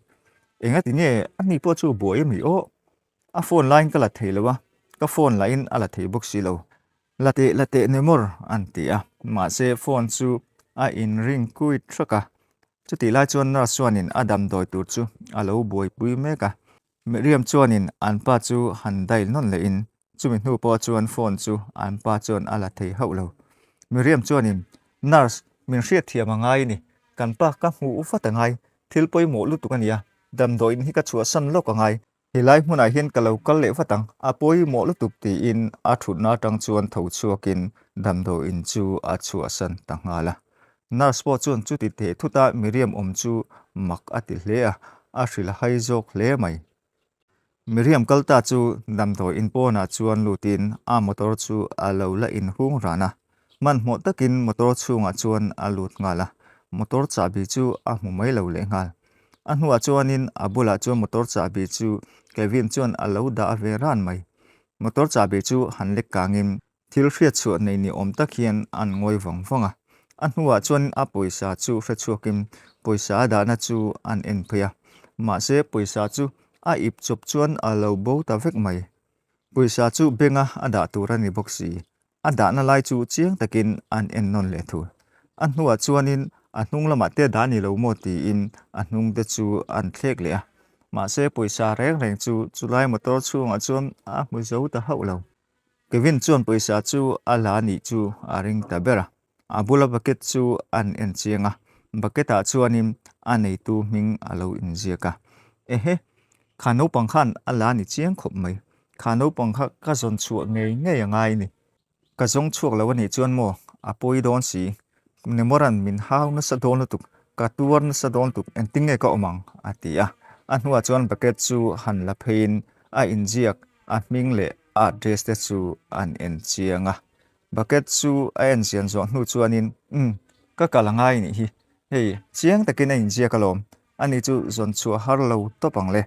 Engati nge a ni pawh chu buai a mi aw? A phone laiin ka la thei lo a, ka phone lahin a la thei bawk si lo. La teh la teh Nemor an ti a, mahse phone chu a inring kuit hrak a. Chutih lai chuan nurse chuanin a damdawi tur chu a lo buaipui mek a. Miriam chuanin an pa chu han dial nawn lehin chumi hnu pawh chuan phone chu an pa chuan a la thei hauh lo. Miriam chuanin, Nurse, min hriatthiam a ngai a ni. Kan pa ka hmuh vat a ngai. Thil pawimawh lutuk a nia. Damdawiin hi ka chhuahsan lawk a ngai. Helai hmunah hian ka lo kal leh vat ang. A pawimawh lutuk tiin a thutna atang chuan tho chhuakin damdawiin chu a chhuahsan ta nghal a. Nurse pawh chuan chuti teh thut a Miriam awm chu mak a ti hle a, a hrilh hai zawk hle mai. Miriam kal ta chu damdawi in pawnah chuan lutin a motor chu a lo la inhung ran a, hmanhmawh takin motor chhungah chuan a lut nghal a, motor chahbi chu a hmu mai lo leh nghal. A hnuah chuanin a bulah chuan motor chahbi chu Kevin chuan a lo dah ve ran mai. Motor chahbi chu han lek kangin Thil hriatchhuah nei ni awm tak hian an ngawi vang vang a, a hnuah chuan a pawisa chu hrechhuakin pawisa a dahna chu an en phei a, mahse pawisa chu a ip chawp chuan a lo bo ta vek mai. Pawisa chu bank-a a dah tur a ni bawk si, a dahna lai chu chiang takin an en nawn leh thul. A hnuah chuanin a hnung lamah te dah ni lo maw tiin a hnung te chu an thlek leh a, mahse pawisa reng reng chu chulai motor chhungah chuan a hmu zo ta hauh lo. Kevin chuan pawisa chu a la nih chu a ring ta ber a, a bula bucket chu an en chiang a, bucket ah chuanin a neitu hming a lo inziak a. Ehe, kha naupang khan a la ni chiang khawp mai, kha naupang kha ka zawn chhuah ngei ngei a ngai ni. Ka zawng chhuak lo a nih chuan maw a pawi dawn si, Nemoran min hau nasa dawn lutuk, ka tuar nasa dawn lutuk, engtin nge ka awm ang? a ti a. A hnuah chuan bucket chu han la pheiin a inziak a hming leh a address te chu an en chiang a. Bucket chu a en chian zawh hnu chuanin, Umm, ka kal a ngai nih hi. Hei, chiang takin a inziak alawm. Ani chu zawn chhuah har lo tawp ang le.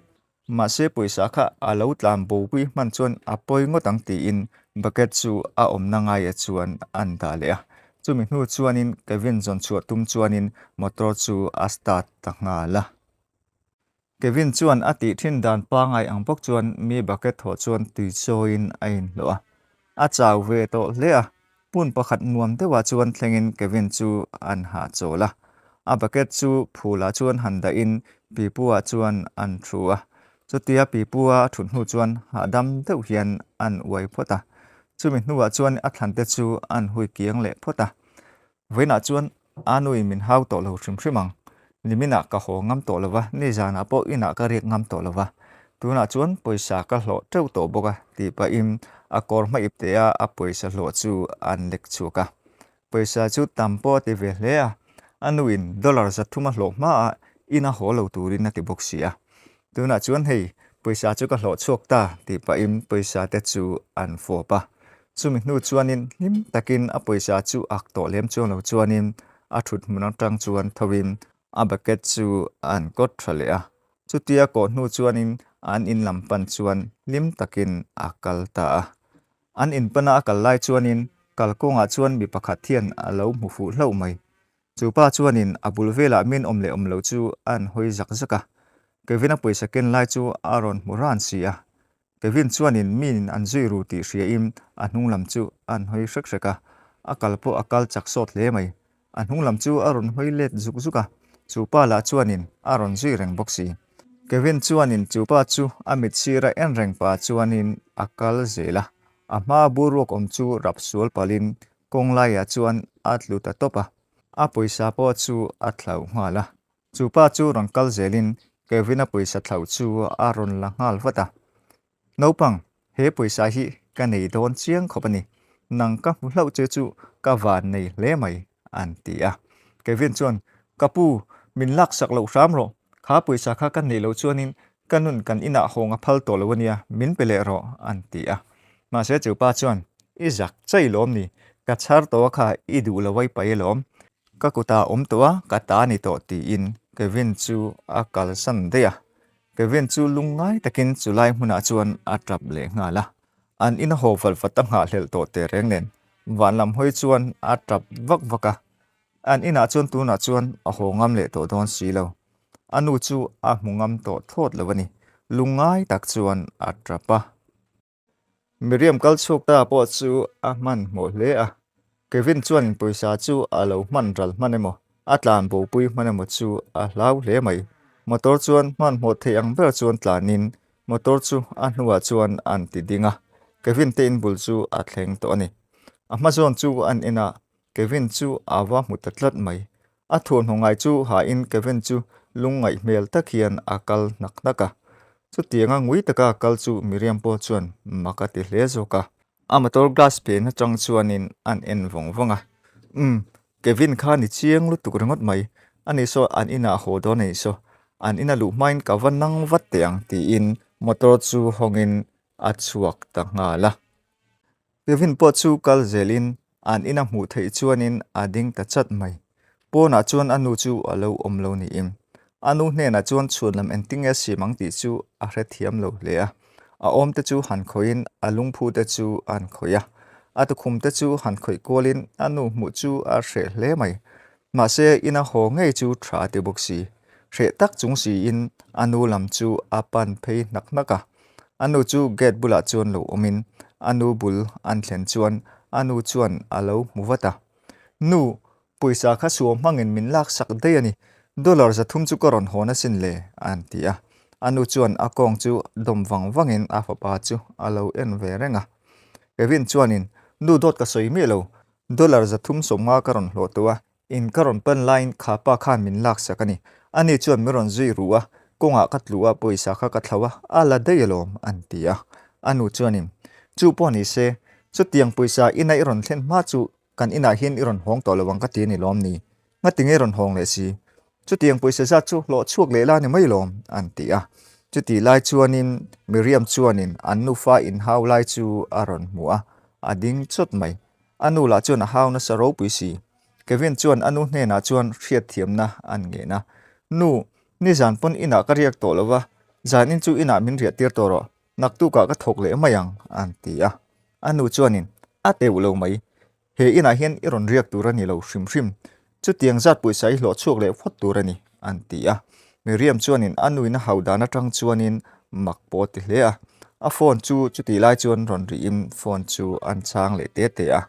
Mahse pawisa kha a lo tlan bopui hman chuan a pawi ngawt ang tiin bucket chu a awmna ngaia chuan an dah leh a. Chumi hnu chuanin Kevin zawn chhuah tum chuanin motor chu a start ta nghal a. Kevin chuan a tih thin dan pangai ang bawk chuan mi bucket thawh chuan tui chawiin a inhlawh a. A chau ve tawh hle a, hmun pakhat nuam deuhah chuan thlengin Kevin chu an hahchawl a. A bucket chu phulah chuan han dahin Pipu-ah chuan an thu a. Chutia Pipu-a a thut hnu chuan hahdam deuh hian an uai phawt a. Chumi hnuah chuan a thlante chu an hui kiang leh phawt a. Vawiinah chuan a nuin min hau tawh lo hrim hrim ang. Niminah ka haw ngam tawh lo va, nizanah pawh inah ka riak ngam tawh lo va. Tunah chuan pawisa ka hlawh teuh tawh bawk a, tih pahin a kawr hma ip teh a, a pawisa hlawh chu an lek chhuak a. Pawisa chu tam pawh a ti ve hle a, a nuin dollar 300 a hlawh hmaah ina haw lo turin a ti bawk si a. Tunah chuan hei, pawisa chu ka hlawh chhuak ta tih pahin pawisa te chu an fawp a. Chumi hnu chuanin hlim takin a pawisa chu ak tawh lem chuang lo chuanin a thut hmun atang chuan tho in. A bucket chu an kawt tha leh a. Chutia kawh hnu chuanin an in lam pan chuan hlim takin a kal ta a. An in pana a kal lai chuanin kalkawngah chuan mi pakhat hian a lo hmu fuh hlauh mai. Chu pa chuanin a bul velah min awm leh awm lo chu a han hawi zak zak a. Kevin-a pawisa ken lai chu a rawn hmu ran si a. Kevin chuanin miin an zui ru tih hriain a hnung lam chu a han hawi hrek hrek a. A kal pawh a kal chak sawt hle mai. A hnung lam chu a rawn hawi let zuk zuk a. Chu pa lah chuanin a rawn zui reng bawk si. Kevin chuanin chu pa chu a mit sira en reng pah chuanin a kal zel a. A hmaa boruak awm chu rap sual palhin Kawng laiah chuan a tlu ta tawp a, a pawisa pawh chu a thlauh nghal a. Chu pa chu rawn kal zelin Kevin-a pawisa thlauh chu a rawn la nghal vat a. Naupang, he pawisa hi ka nei dawn chiang khawp a ni. Nang ka hmu hlauh che chu ka van nei hle mai, an ti a. Kevin chuan, Ka pu, min laksak loh hram rawh. Kha pawisa kha ka neih loh chuanin ka nun kan inah hawng a phal tawh lo a nia, min pe leh rawh, an ti a. Mahse chu pa chuan, I zak chai lawm ni, ka chhar tawh a kha i duh lo ai pai alawm, ka kutah awm tawh a, ka ta ni tawh tiin Kevin chu a kalsan daih a. Kevin chu lungngai takin chulai hmunah chuan a tap leh nghal a. An ina haw valvat a nghahhlelh tawh tehreng nen van lam hawi chuan a tap vak vak a. An inah chuan tunah chuan a haw ngam leh tawh dawn si lo. A nu chu a hmu ngam tawh thlawt lo a ni. Lungngai tak chuan a tap a. Miriam kal chhuak ta pawh chu a hmanhmawh hle a. Kevin chuan pawisa chu a lo hman ral hman emaw, a tlan bopui hman emaw chu a hlau hle mai. Motor chuan hmanhmawh theih ang ber chuan tlanin motor chu a hnuah chuan an ti ding a. Kevin te inbul chu a thleng tawh a ni. A hma zawn chu an inah Kevin chu a va hmu ta tlat mai. A thuamhnaw ngai chu hain Kevin chu lungngaih hmel tak hian a kal hnak hnak a. Chutianga ngui taka a kal chu Miriam pawh chuan mak a ti hle zawk a. A motor glass phen atang chuanin an en vawng vawng a. Umm, Kevin kha ni chiang lutuk ringawt mai. Ani saw an inah haw dawn a nih saw. An ina luh hmain ka va nang vat teh ang tiin motor chu hawngin a chhuak ta nghal a. Kevin pawh chu kal zelin an ina hmuh theih chuanin a ding ta chat mai. Pawnah chuan a nu chu a lo awm lo niin a nu hnenah chuan chhuan lam engtinge a siam ang tih chu a hrethiam lo hle a. A awmte chu han khawihin a lungphute chu a han khawih a, a tukhumte chu han khawih kualin a nu hmuh chu a hreh hle mai. Mahse ina haw ngei chu tha a ti bawk si. Hreh tak chung siin a nu lam chu a pan phei hnak hnak a. A nu chu gate bulah chuan lo awmin a nu bul an thlen chuan a nu chuan a lo hmu vat a. Nu, pawisa kha suam hmangin min laksak daih a ni. Dollar 300 chu ka rawn hawn asin le, an ti a. A nu chuan a kawng chu dawm vang vangin a fapa chu a lo en ve reng a. Kevin chuanin, Nu dawt ka sawi miah lo, Dollar 350 ka rawn hlawh tawh a, in ka rawn pan laiin kha pa khan min laksak a ni. Ani chuan min rawn zui ruh a, kawngah ka tlu a, pawisa kha ka thlo a, a la daih alawm, an ti a. A nu chuanin, Chu pawh ni se, chutiang pawisa ina i rawn thlen hma chu kan inah hian i rawn hawng tawh lo ang ka ti a ni lawm ni? Ngatinge i rawn hawng leh si? Chutiang pawisa zat chu hlawh chhuak leh la ni mai lawm, an ti a. Chutih lai chuanin Miriam chuanin an nufa inhau lai chu a rawn hmu a, a ding chawt mai. A nu lah chuan a hau nasa ropui si. Kevin chuan a nu hnenah chuan hriatthiamna an ngen a, Nu, nizan pawn inah ka riak tawh lo va, zanin chu inah min riah tir tawh rawh, naktukah ka thawk leh mai ang, an ti a. A nu chuanin, A teuh lo mai, he inah hian i rawn riak tur a ni lo hrim hrim, chutiang zat pawisa i hlawh chhuak leh phawt tur a ni, an ti a. Miriam chuanin a nuin a hau dan atang chuanin mak pawh a ti hle a. A phone chu chutih lai chuan rawn rihin phone chu an chhang leh te te a.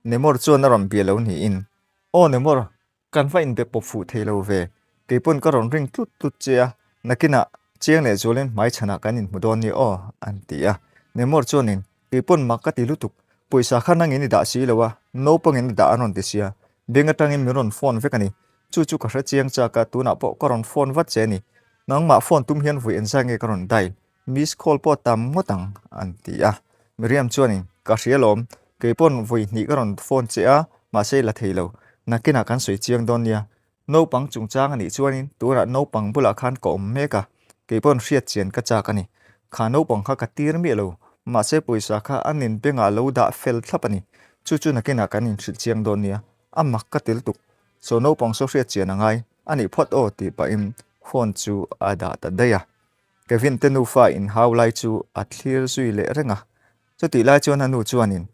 Nemor chuan a rawn bia lo niin, Aw Nemor, kan va inbe pawp fuh thei lo ve, kei pawn ka rawn ring tlut tlut che a, nakinah chiang leh zualin hmaichhanah kan inhmu dawn nia aw, an ti a. Nemor chuanin, Kei pawn mak ka ti lutuk, pawisa kha nangin i dah si lo a, naupangin i dah an rawn ti sia, beng atangin min rawn phone vek a ni. Chu chu ka hre chiang chak a, tunah pawh ka rawn phone vat che a ni. Nangmah phone tum hian vui engzah nge ka rawn dial, miss call pawh tam ngawt ang, an ti a. Miriam chuanin, Ka hria lawm, kei pawn vawi hnih ka rawn phone che a, mahse i la thei lo. Nakinah kan sawi chiang dawn nia. Naupang chungchang a nih chuanin tunah naupang bulah khan ka awm mek a, kei pawn hriat chian ka chak a ni. Kha naupang kha ka tir miah lo, mahse pawisa kha a nin bengah lo dah fel thlap a ni. Chu chu nakinah kan inhrilh chiang dawn nia, a mak ka tel tuk. Saw naupang saw hriat chian a ngai. A nih phawt aw tih pahin phone chu a dah ta daih a. Kevin te nufa inhau lai chu a thlir zui leh reng a. Chutih lai chuan a nu chuanin,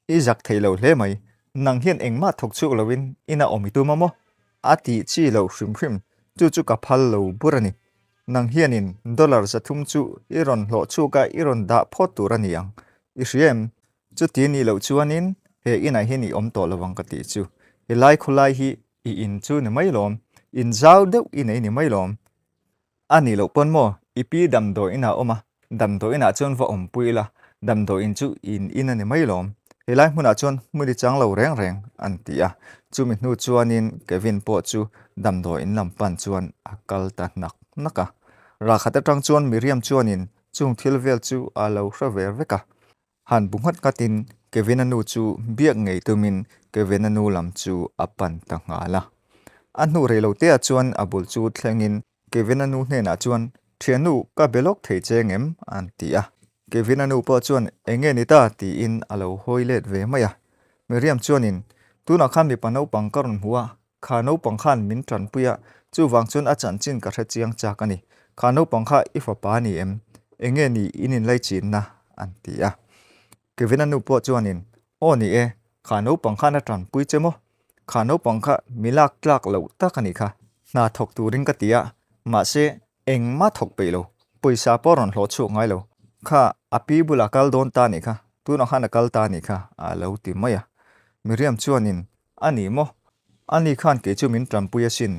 I zak thei lo hle mai, nang hian engmah thawk chhuak loin ina awm i tum a maw? A tih chi loh hrim hrim, chu chu ka phal lo bur a ni. Nang hianin dollar 300 chu i rawn hlawh chhuak a, i rawn dah phawt tur a ni ang. I hria em? Chuti nih loh chuanin he inah hian i awm tawh lo ang ka tih chu. Helai khawlai hi i in chu ni mai lawm, in zau deuh i nei ni mai lawm. A nih loh pawn maw, i pi damdawi inah awm a, damdawi inah chuan va awmpui ila, damdawi in chu in in a ni mai lawm. Helai hmunah chuan hmun i chang lo reng reng, an ti a. Chumi hnu chuanin Kevin pawh chu damdawi in lam pan chuan a kal ta hnak hnak a. Rakhat atang chuan Miriam chuanin chung thil vel chu a lo hre ve vek a. Han bu nghat nghatin Kevin-a nu chu biak ngei tumin Kevin-a nu lam chu a pan ta nghal a. A hnu rei lo teah chuan a bul chu thlengin Kevin-a nu hnenah chuan, Thiannu, ka be lawk thei che ngem? an ti a. Kevin-a nu pawh chuan, Eng nge ni ta? tiin a lo hawi let ve mai a. Miriam chuanin, Tunah khan mipa naupang ka rawn hmu a, Kha naupang khan min tanpui a, chuvang chuan a chanchin ka hre chiang chak a ni. Kha naupang kha i fapa a ni em? Enge ni in inlaichinna? an ti a. Kevin-a nu pawh chuanin, Aw ni e, kha naupang khan a tanpui che maw? Kha naupang kha mi lak tlak loh tak a nih kha. Hna thawk turin ka ti a, mahse engmah thawk peih lo, pawisa pawh rawn hlawh chhuak ngai lo. Kha a pi bulah kal dawn ta a nih kha, tunah khan a kal ta a nih kha, a lo ti mai a. Miriam chuanin, A ni maw? Ani khan kei chu min tanpui asin.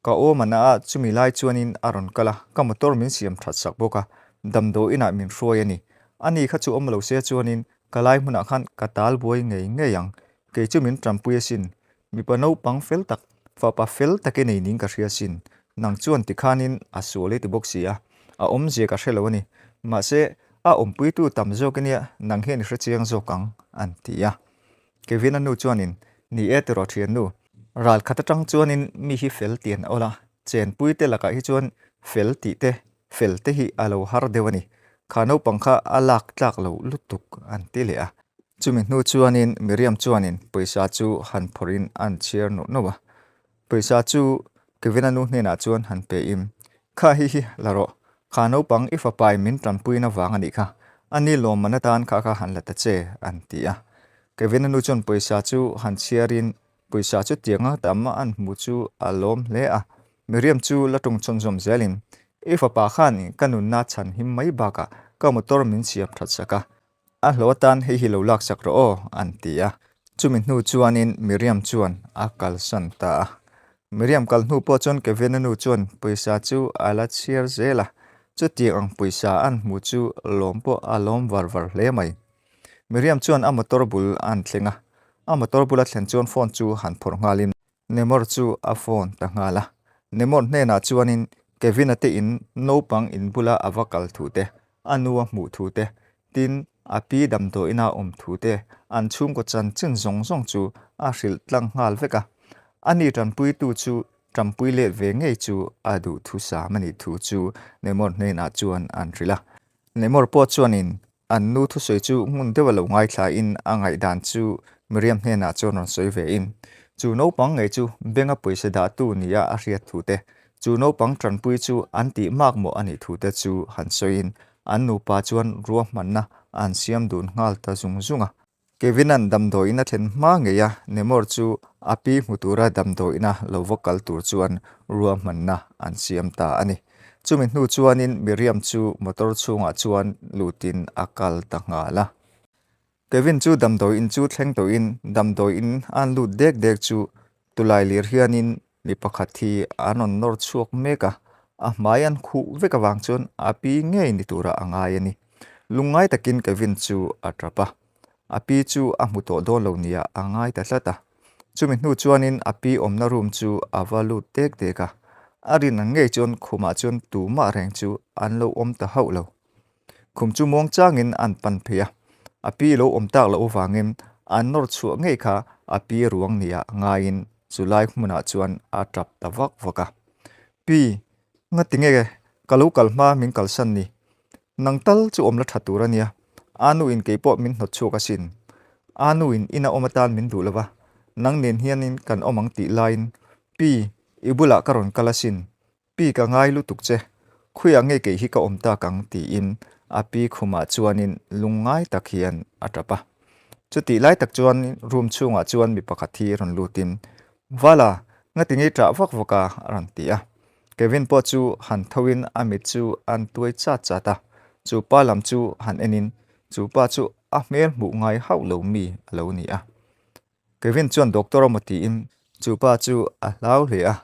Ka awm a na a, chumi lai chuanin a rawn kal a, ka motor min siam that sak bawk a, damdawi inah min hruai a ni. Ani kha chu awm lo se chuanin ka lai hmunah khan ka tal buai ngei ngei ang. Kei chu min tanpui asin. Mipa naupang fel tak, fapa fel tak i nei ning ka hria asin. Nang chuan tikhanin a sual i ti bawk si a, a awmzia ka hre lo a ni. Mahse, a awmpuitu tam zawk i nia, nang hian i hre chiang zawk ang, an ti a. Kevin-a nu chuanin, Ni e tiraw thiannu, ral khat atang chuanin mi hi fel tih an awl a, chenpui te lakah hi chuan fel tih te, fel te hi a lo har deuh a ni. Kha naupang kha a lak tlak lo lutuk an ti leh a. Chumi hnu chuanin Miriam chuanin pawisa chu han phawrhin an chhiar nuh nuh a. Pawisa chu Kevin-a nu hnenah chuan han pe in, Kha hi hi la rawh, kha naupang i fapai min tanpuina vang a nih kha, a ni lawmman atan kha kha han la ta che, an ti a. Kevin-a nu chuan pawisa chu han chhiarin pawisa chu tianga tam an hmu chu a lawm hle a. Miriam chu la tung chhawnzawm zelin, I fapa khan ka nunna chhan him mai bakah ka motor min siam that sak a, A hlawh atan hei hi lo laksak rawh aw, an ti a. Chumi hnu chuanin Miriam chuan a kalsan ta a. Miriam kal hnu pawh chuan Kevin-a nu chuan pawisa chu a la chhiar zel a. Chutiang ang pawisa an hmu chu lawm pawh a lawm var var hle mai. Miriam chuan a motor bul an thleng a. A motor bula thlen chuan phone chu han phawrh nghalin Nemor chu a phone ta nghal a. Nemor hnenah chuanin Kevin-a te in naupang in bula a va kal thu te, a nu a hmuh thu te, tin a pi damdawiina a awm thu te, an chhungkaw chanchin zawng zawng chu a hrilh tlang nghal vek a. Ani tanpuitu chu tanpui let ve ngei chu a duh thusam a nih thu chu Nemor hnenah chuan an hrilh a. Nemor pawh chuanin An nu thusawi chu ngun deuh a lo ngaithlain a ngaihdan chu Miriam hnenah chuan rawn sawi ve in, chu naupang ngei chu benga pawisa dahtu nia a hriat thu te, chu naupang tanpui chu an tih makmawh a nih thu te chu han sawiin an nupa chuan ruahmanna an siam dun nghal ta zung zung a. Kevin-a'n damdawiin a thlen hma ngei a, Nemor chu a pi hmu tura damdawiina lo va kal tur chuan ruahmanna an siam ta a ni. Chumi hnu chuanin Miriam chu motor chhungah chuan lutin a kal ta nghal a. Kevin chu damdawiin chu thleng tawhin damdawiin a'n lut dek dek chu tulai lir hianin mi pakhat hi an rawn nawr chhuak mek a, a hmai an khuh vek avang chuan a pi ngei ni turah a ngai a ni. Lungngai takin Kevin chu a tap a, a pi chu a hmu tawh dawn lo nia a ngai ta tlat a. Chumi hnu chuanin a pi awmna room chu a va lut dek dek a, a rin ang ngei chuan khumah chuan tumah reng chu an lo awm ta hauh lo. Khum chu muang changin an pan phei a, a pi lo awm tak loh avangin an nawr chhuah ngei kha a pi ruang nia ngaiin chu lai hmunah chuan a tap ta vak vak a. Pi, ngati nge ka lo kal hma min kalsan ni? Nang tal chu awm la tha tur a nia, a nu in kei pawh min hnawt chhuak asin. A nu in ina awm atan min duh lo va, nang nen hianin kan awm ang tih laiin, Pi, I bulah ka rawn kal asin. Pi ka ngai lutuk che, khuiah nge kei hi ka awm tak ang tiin a pi khumah chuanin lungngai tak hian a tap a. Chutih lai tak chuan room chhungah chuan mi pakhat hi rawn lutin, Vala, ngati ngei ṭah vak vak a? a rawn ti a. Kevin pawh chu han thoin a mit chu a'n tuai chat chat a, chu pa lam chu han enin chu pa chu a hmel hmuh ngai hauh lo mi a lo ni a. Kevin chuan doctor a maw tiin chu pa chu a hlau hle a,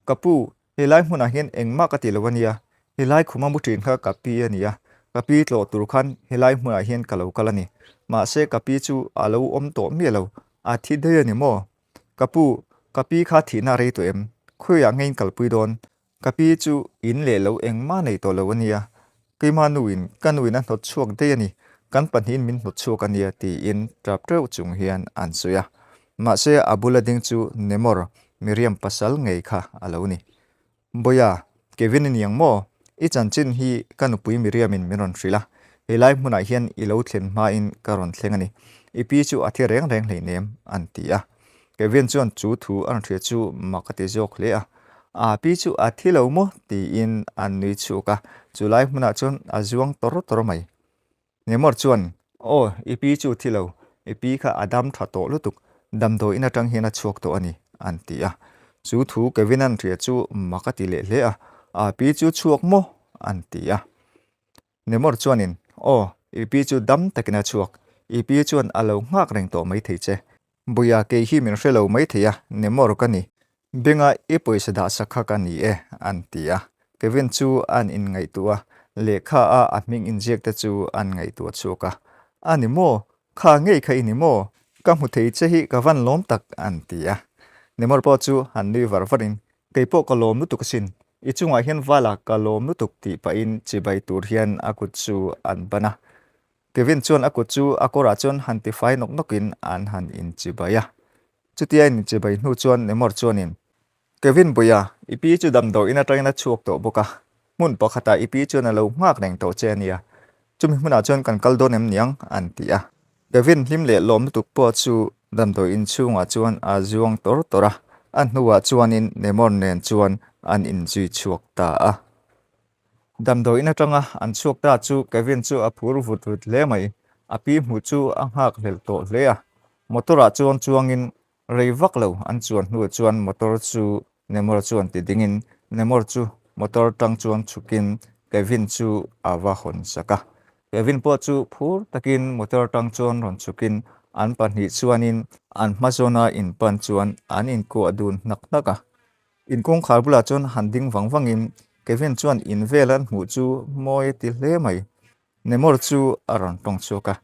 Ka pu, helai hmunah hian engmah ka ti lo a nia, helai khuma mu ṭin kha ka pi a ni a, ka pi tlawh tur khan helai hmunah hian ka lo kal a ni. Mahse ka pi chu a lo awm tawh miah lo, a thi daih a ni maw? Ka pu, ka pi kha thihna a rei tawh em? Khawiah nge in kalpui dawn? Ka pi chu in leh lo engmah nei tawh lo a nia, keimah nuin ka nuin a hnawt chhuak daih a ni, kan pahnihin min hnawt chhuak a nia tiin tap teuh chung hian an sawi a. Mahse a bula ding chu Nemor, Miriam pasal ngei kha a lo ni. Bawia, Kevin i niang maw? I chanchin hi ka nupui Miriamin min rawn hrilh a, helai hmunah hian i lo thlen hmain ka rawn thleng a ni. I pi chu a thi reng reng hleinem, an ti a. Kevin chuan chu thu a rawn hria chu mak a ti zawk hle a. A pi chu a thi lo maw? tiin an nui chhuak a, chu lai hmunah chuan a zuang tawr tawr mai. Nemawr chuan, Aw, i pi chu thi lo, i pi kha a dam tha tawh lutuk, damdawiin atang hian a chhuak tawh a ni, an ti a. Chu thu Kevin an hria chu mak a ti leh hle a, A pi chu chhuak maw? an ti a. Nemawr chuanin, Aw, i pi chu dam takin a chhuak, i pi chuan a lo nghak reng tawh maithei che. Buia kei hi min hre lo maithei a, Nemawr ka ni. Benga i pawisa dah sak kha ka ni e, an ti a. Kevin chu an inngaihtuah a, lehkha a a hming inziak te chu an ngaihtuah chhuak a. A ni maw? Kha ngei kha i ni maw? Ka hmu thei che hi ka van lawm tak, an ti a. Nemawr pawh chu han nui var varin, Kei pawh ka lawm lutuk asin, i chungah hian vala ka lawm lutuk tih pahin chibai tur hian a kut chu an ban a. Kevin chuan a kut chu a kawrah chuan han tifai nawk nawkin an han inchibai a. Chutia in inchibai hnu chuan Nemor chuanin, Kevin Buia, i pi chu damdawiin atangin a chhuak tawh bawk a, hmun pakhatah i pi chuan a lo nghak reng tawh che a nia. Chumi hmunah chuan kan kal dawn em niang? an ti a. Kevin hlim leh lawm lutuk pawh chu damdawiin chhungah chuan a zuang tawr tawr a, a hnuah chuanin Nemor nen chuan an inzui chhuak ta a. Damdawiin atanga an chhuak ta chu Kevin chu a phur vut vut hle mai. A pi hmuh chu a nghak hlelh tawh hle a. Motor ah chuan chuangin rei vak lo an chuan hnu chuan motor chu Nemor chuan ti dingin Nemor chu motor tang chuan chhukin Kevin chu a va hawn sak a. Kevin pawh chu phur takin motor tang chuan rawn chhukin an pahnih chuanin an hma zawna inpan chuan an inkuah dun hnak hnak a. In kawngkhar bulah chuan han ding vang vangin Kevin chuan in vel an hmuh chu mawi a ti hle mai. Nemor chu a rawn tawng chhuak a,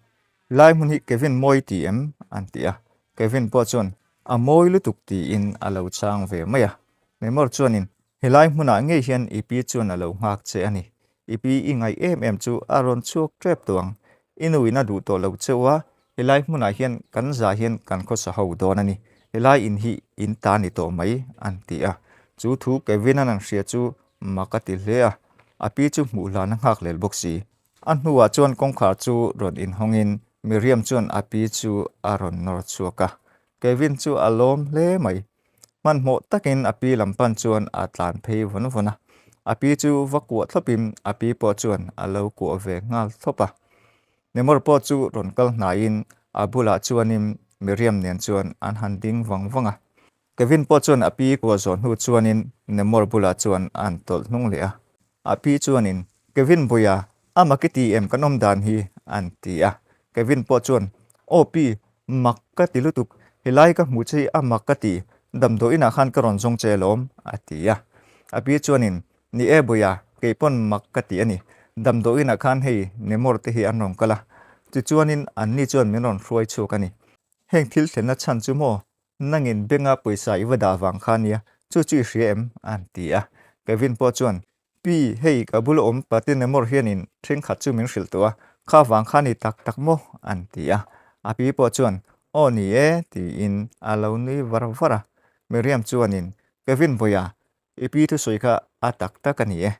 Lai hmun hi Kevin mawi ti em? an ti a. Kevin pawh chuan A mawi lutuk tiin a lo chang ve mai a. Nemor chuanin Helai hmunah ngei hian i pi chuan a lo nghak che a ni. I pi i ngaih em em chu a rawn chhuak tep tawh ang. I nuin a duh tawh lo cheu a, helai hmunah hian kan za hian kan khawsa ho dawn a ni. Helai in hi in ta ni tawh mai, an ti a. Chu thu Kevin-a'n an hria chu mak a ti hle a, a pi chu hmuh hlan a nghak lel bawk si. A hnuah chuan kawngkhar chu rawn inhawngin Miriam chuan a pi chu a rawn nawr chhuak a. Kevin chu a lawm hle mai. Hmanhmawh takin a pi lam pan chuan a tlan phei vawn vawn a. A pi chu va kuah thlawpin a pi pawh chuan a lo kuah ve nghal thlawp a. Nemor pawh chu rawn kal hnaiin a bulah chuanin Miriam nen chuan an han ding vang vang a. Kevin pawh chuan a pi kuah zawh hnu chuanin Nemor bulah chuan a han tawlh hnung leh a. A pi chuanin, Kevin Buia, a mak i ti em kan awm dan hi? an ti a. Kevin pawh chuan, Aw pi, mak ka ti lutuk, helai ka hmuh che hi a mak ka ti, damdawi inah khan ka rawn zawng che alawm, a ti a. A pi chuanin, Ni e Buia, kei pawn mak ka ti a ni, damdawi inah khan hei Nemor te hi an rawn kal a, tichuanin anni chuan min rawn hruai chhuak a ni. Heng thil thlenna chhan chu maw Nangin benga pawisa i va dah vang kha nia, chu chu i hria em? a ti a. Kevin pawh chuan, Pi, hei ka bula awm Patin Amor hianin thenkhat chu min hrilh tawh a, kha vang kha ni tak tak maw? an ti a. A pi pawh chuan, Aw ni e, tiin a lo nui var var a. Miriam chuanin, Kevin Vawiha, I pi thusawi kha a tak tak a ni e.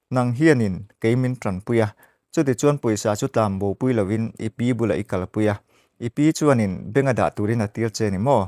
Nang hianin kei min tanpui a, chutichuan pawisa chu tlam bopui lovin i pi bulah i kalpui a. I pi chuanin benga dah turin a tir che ni maw?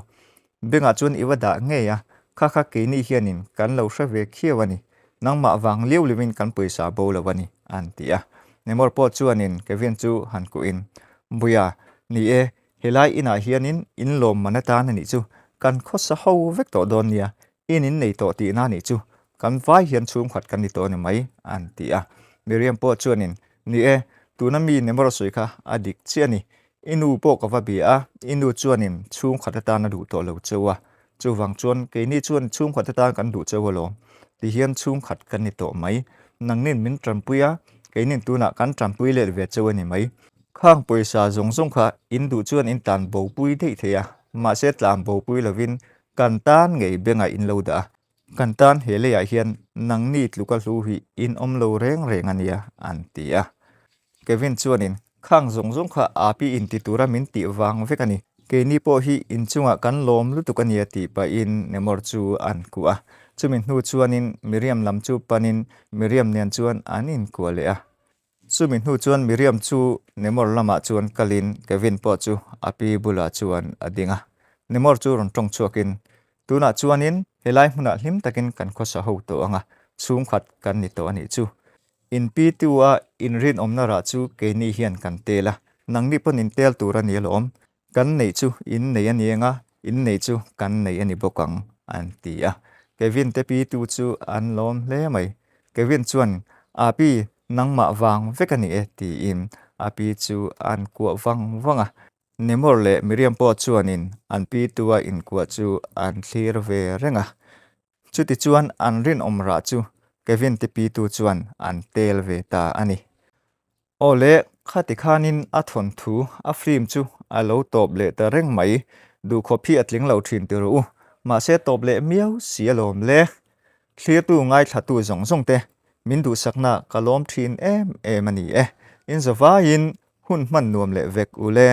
Bengah chuan i va dah ngei a, Kha kha keini hianin kan lo hre ve khiau a ni. Nangmah vang liau liauin kan pawisa bo lo a ni, an ti a. Nemawr pawh chuanin Kevin chu han kuhin, Buia, ni e, helai inah hianin in lawmman atan a nih chu, kan khawsa ho vek tawh dawn nia, in in nei tawh tihna a nih chu, kan vai hian chhungkhat kan ni tawh a ni mai, an ti a. Miriam pawh chuanin, Ni e, tuna mi Nemawr sawi kha a dik chiah a ni, I nu pawh ka va bia a, i nu chuanin chhungkhat atan a duh tawh lo cheu a, chuvang chuan keini chuan chhungkhat atan kan duh cheu alawm, ti hian chhungkhat kan ni tawh mai. Nangnin min tanpui a, keinin tunah kan tanpui let ve cheu a ni mai. Khang pawisa zawng zawng kha in duh chuan in tlan bopui daih thei a, mahse tlan bopui lovin kan tan ngei bengah in lo dah a, kan tan he leiah hian nangni tluka hlu hi in awm lo reng reng a nia, an ti a. Kevin chuanin, Khang zawng zawng kha Api in ti tura min tih vang vek a ni. Keini pawh hi inchungah kan lawm lutuk a nia tih pahin Nemor chu an kuah a. Chumi hnu chuanin Miriam lam chu panin Miriam nen chuan an inkuah leh a. Chumi hnu chuan Miriam chu Nemor lamah chuan kalin Kevin pawh chu Api bulah chuan a ding a. Nemor chu rawn tawng chhuakin, Tunah chuanin helai hmunah hlim takin kan khawsa ho tawh ang a, chhungkhat kan ni tawh a nih chu. In pi tu a in rinawmna rah chu keini hian kan tel a, nangni pawn in tel tur a ni alawm. Kan neih chu in nei a ni eng a, in nei chu kan nei a ni bawk ang, an ti a. Kevin te pi tu chu an lawm hle mai. Kevin chuan, A pi, nangmah vang vek a ni e, tiin a pi chu an kuah vang vang a. Nemor leh Miriam pawh chuanin an pi tua inkuah chu an thlir ve reng a. Chutichuan an rinawm rah chu Kevin te pitu chuan an tel ve ta a ni. Aw le, khati khanin a thawnthu, a film chu a lo tawp leh ta reng mai. Duhkhawp hi a tling lo thin ti rawh u. Mahse tawp leh miau si alawm le. Thlirtu ngaithlatu zawng zawng te min duhsakna ka lawm thin em em a ni e. Inzawvaiin hun hman nuam leh vek u le.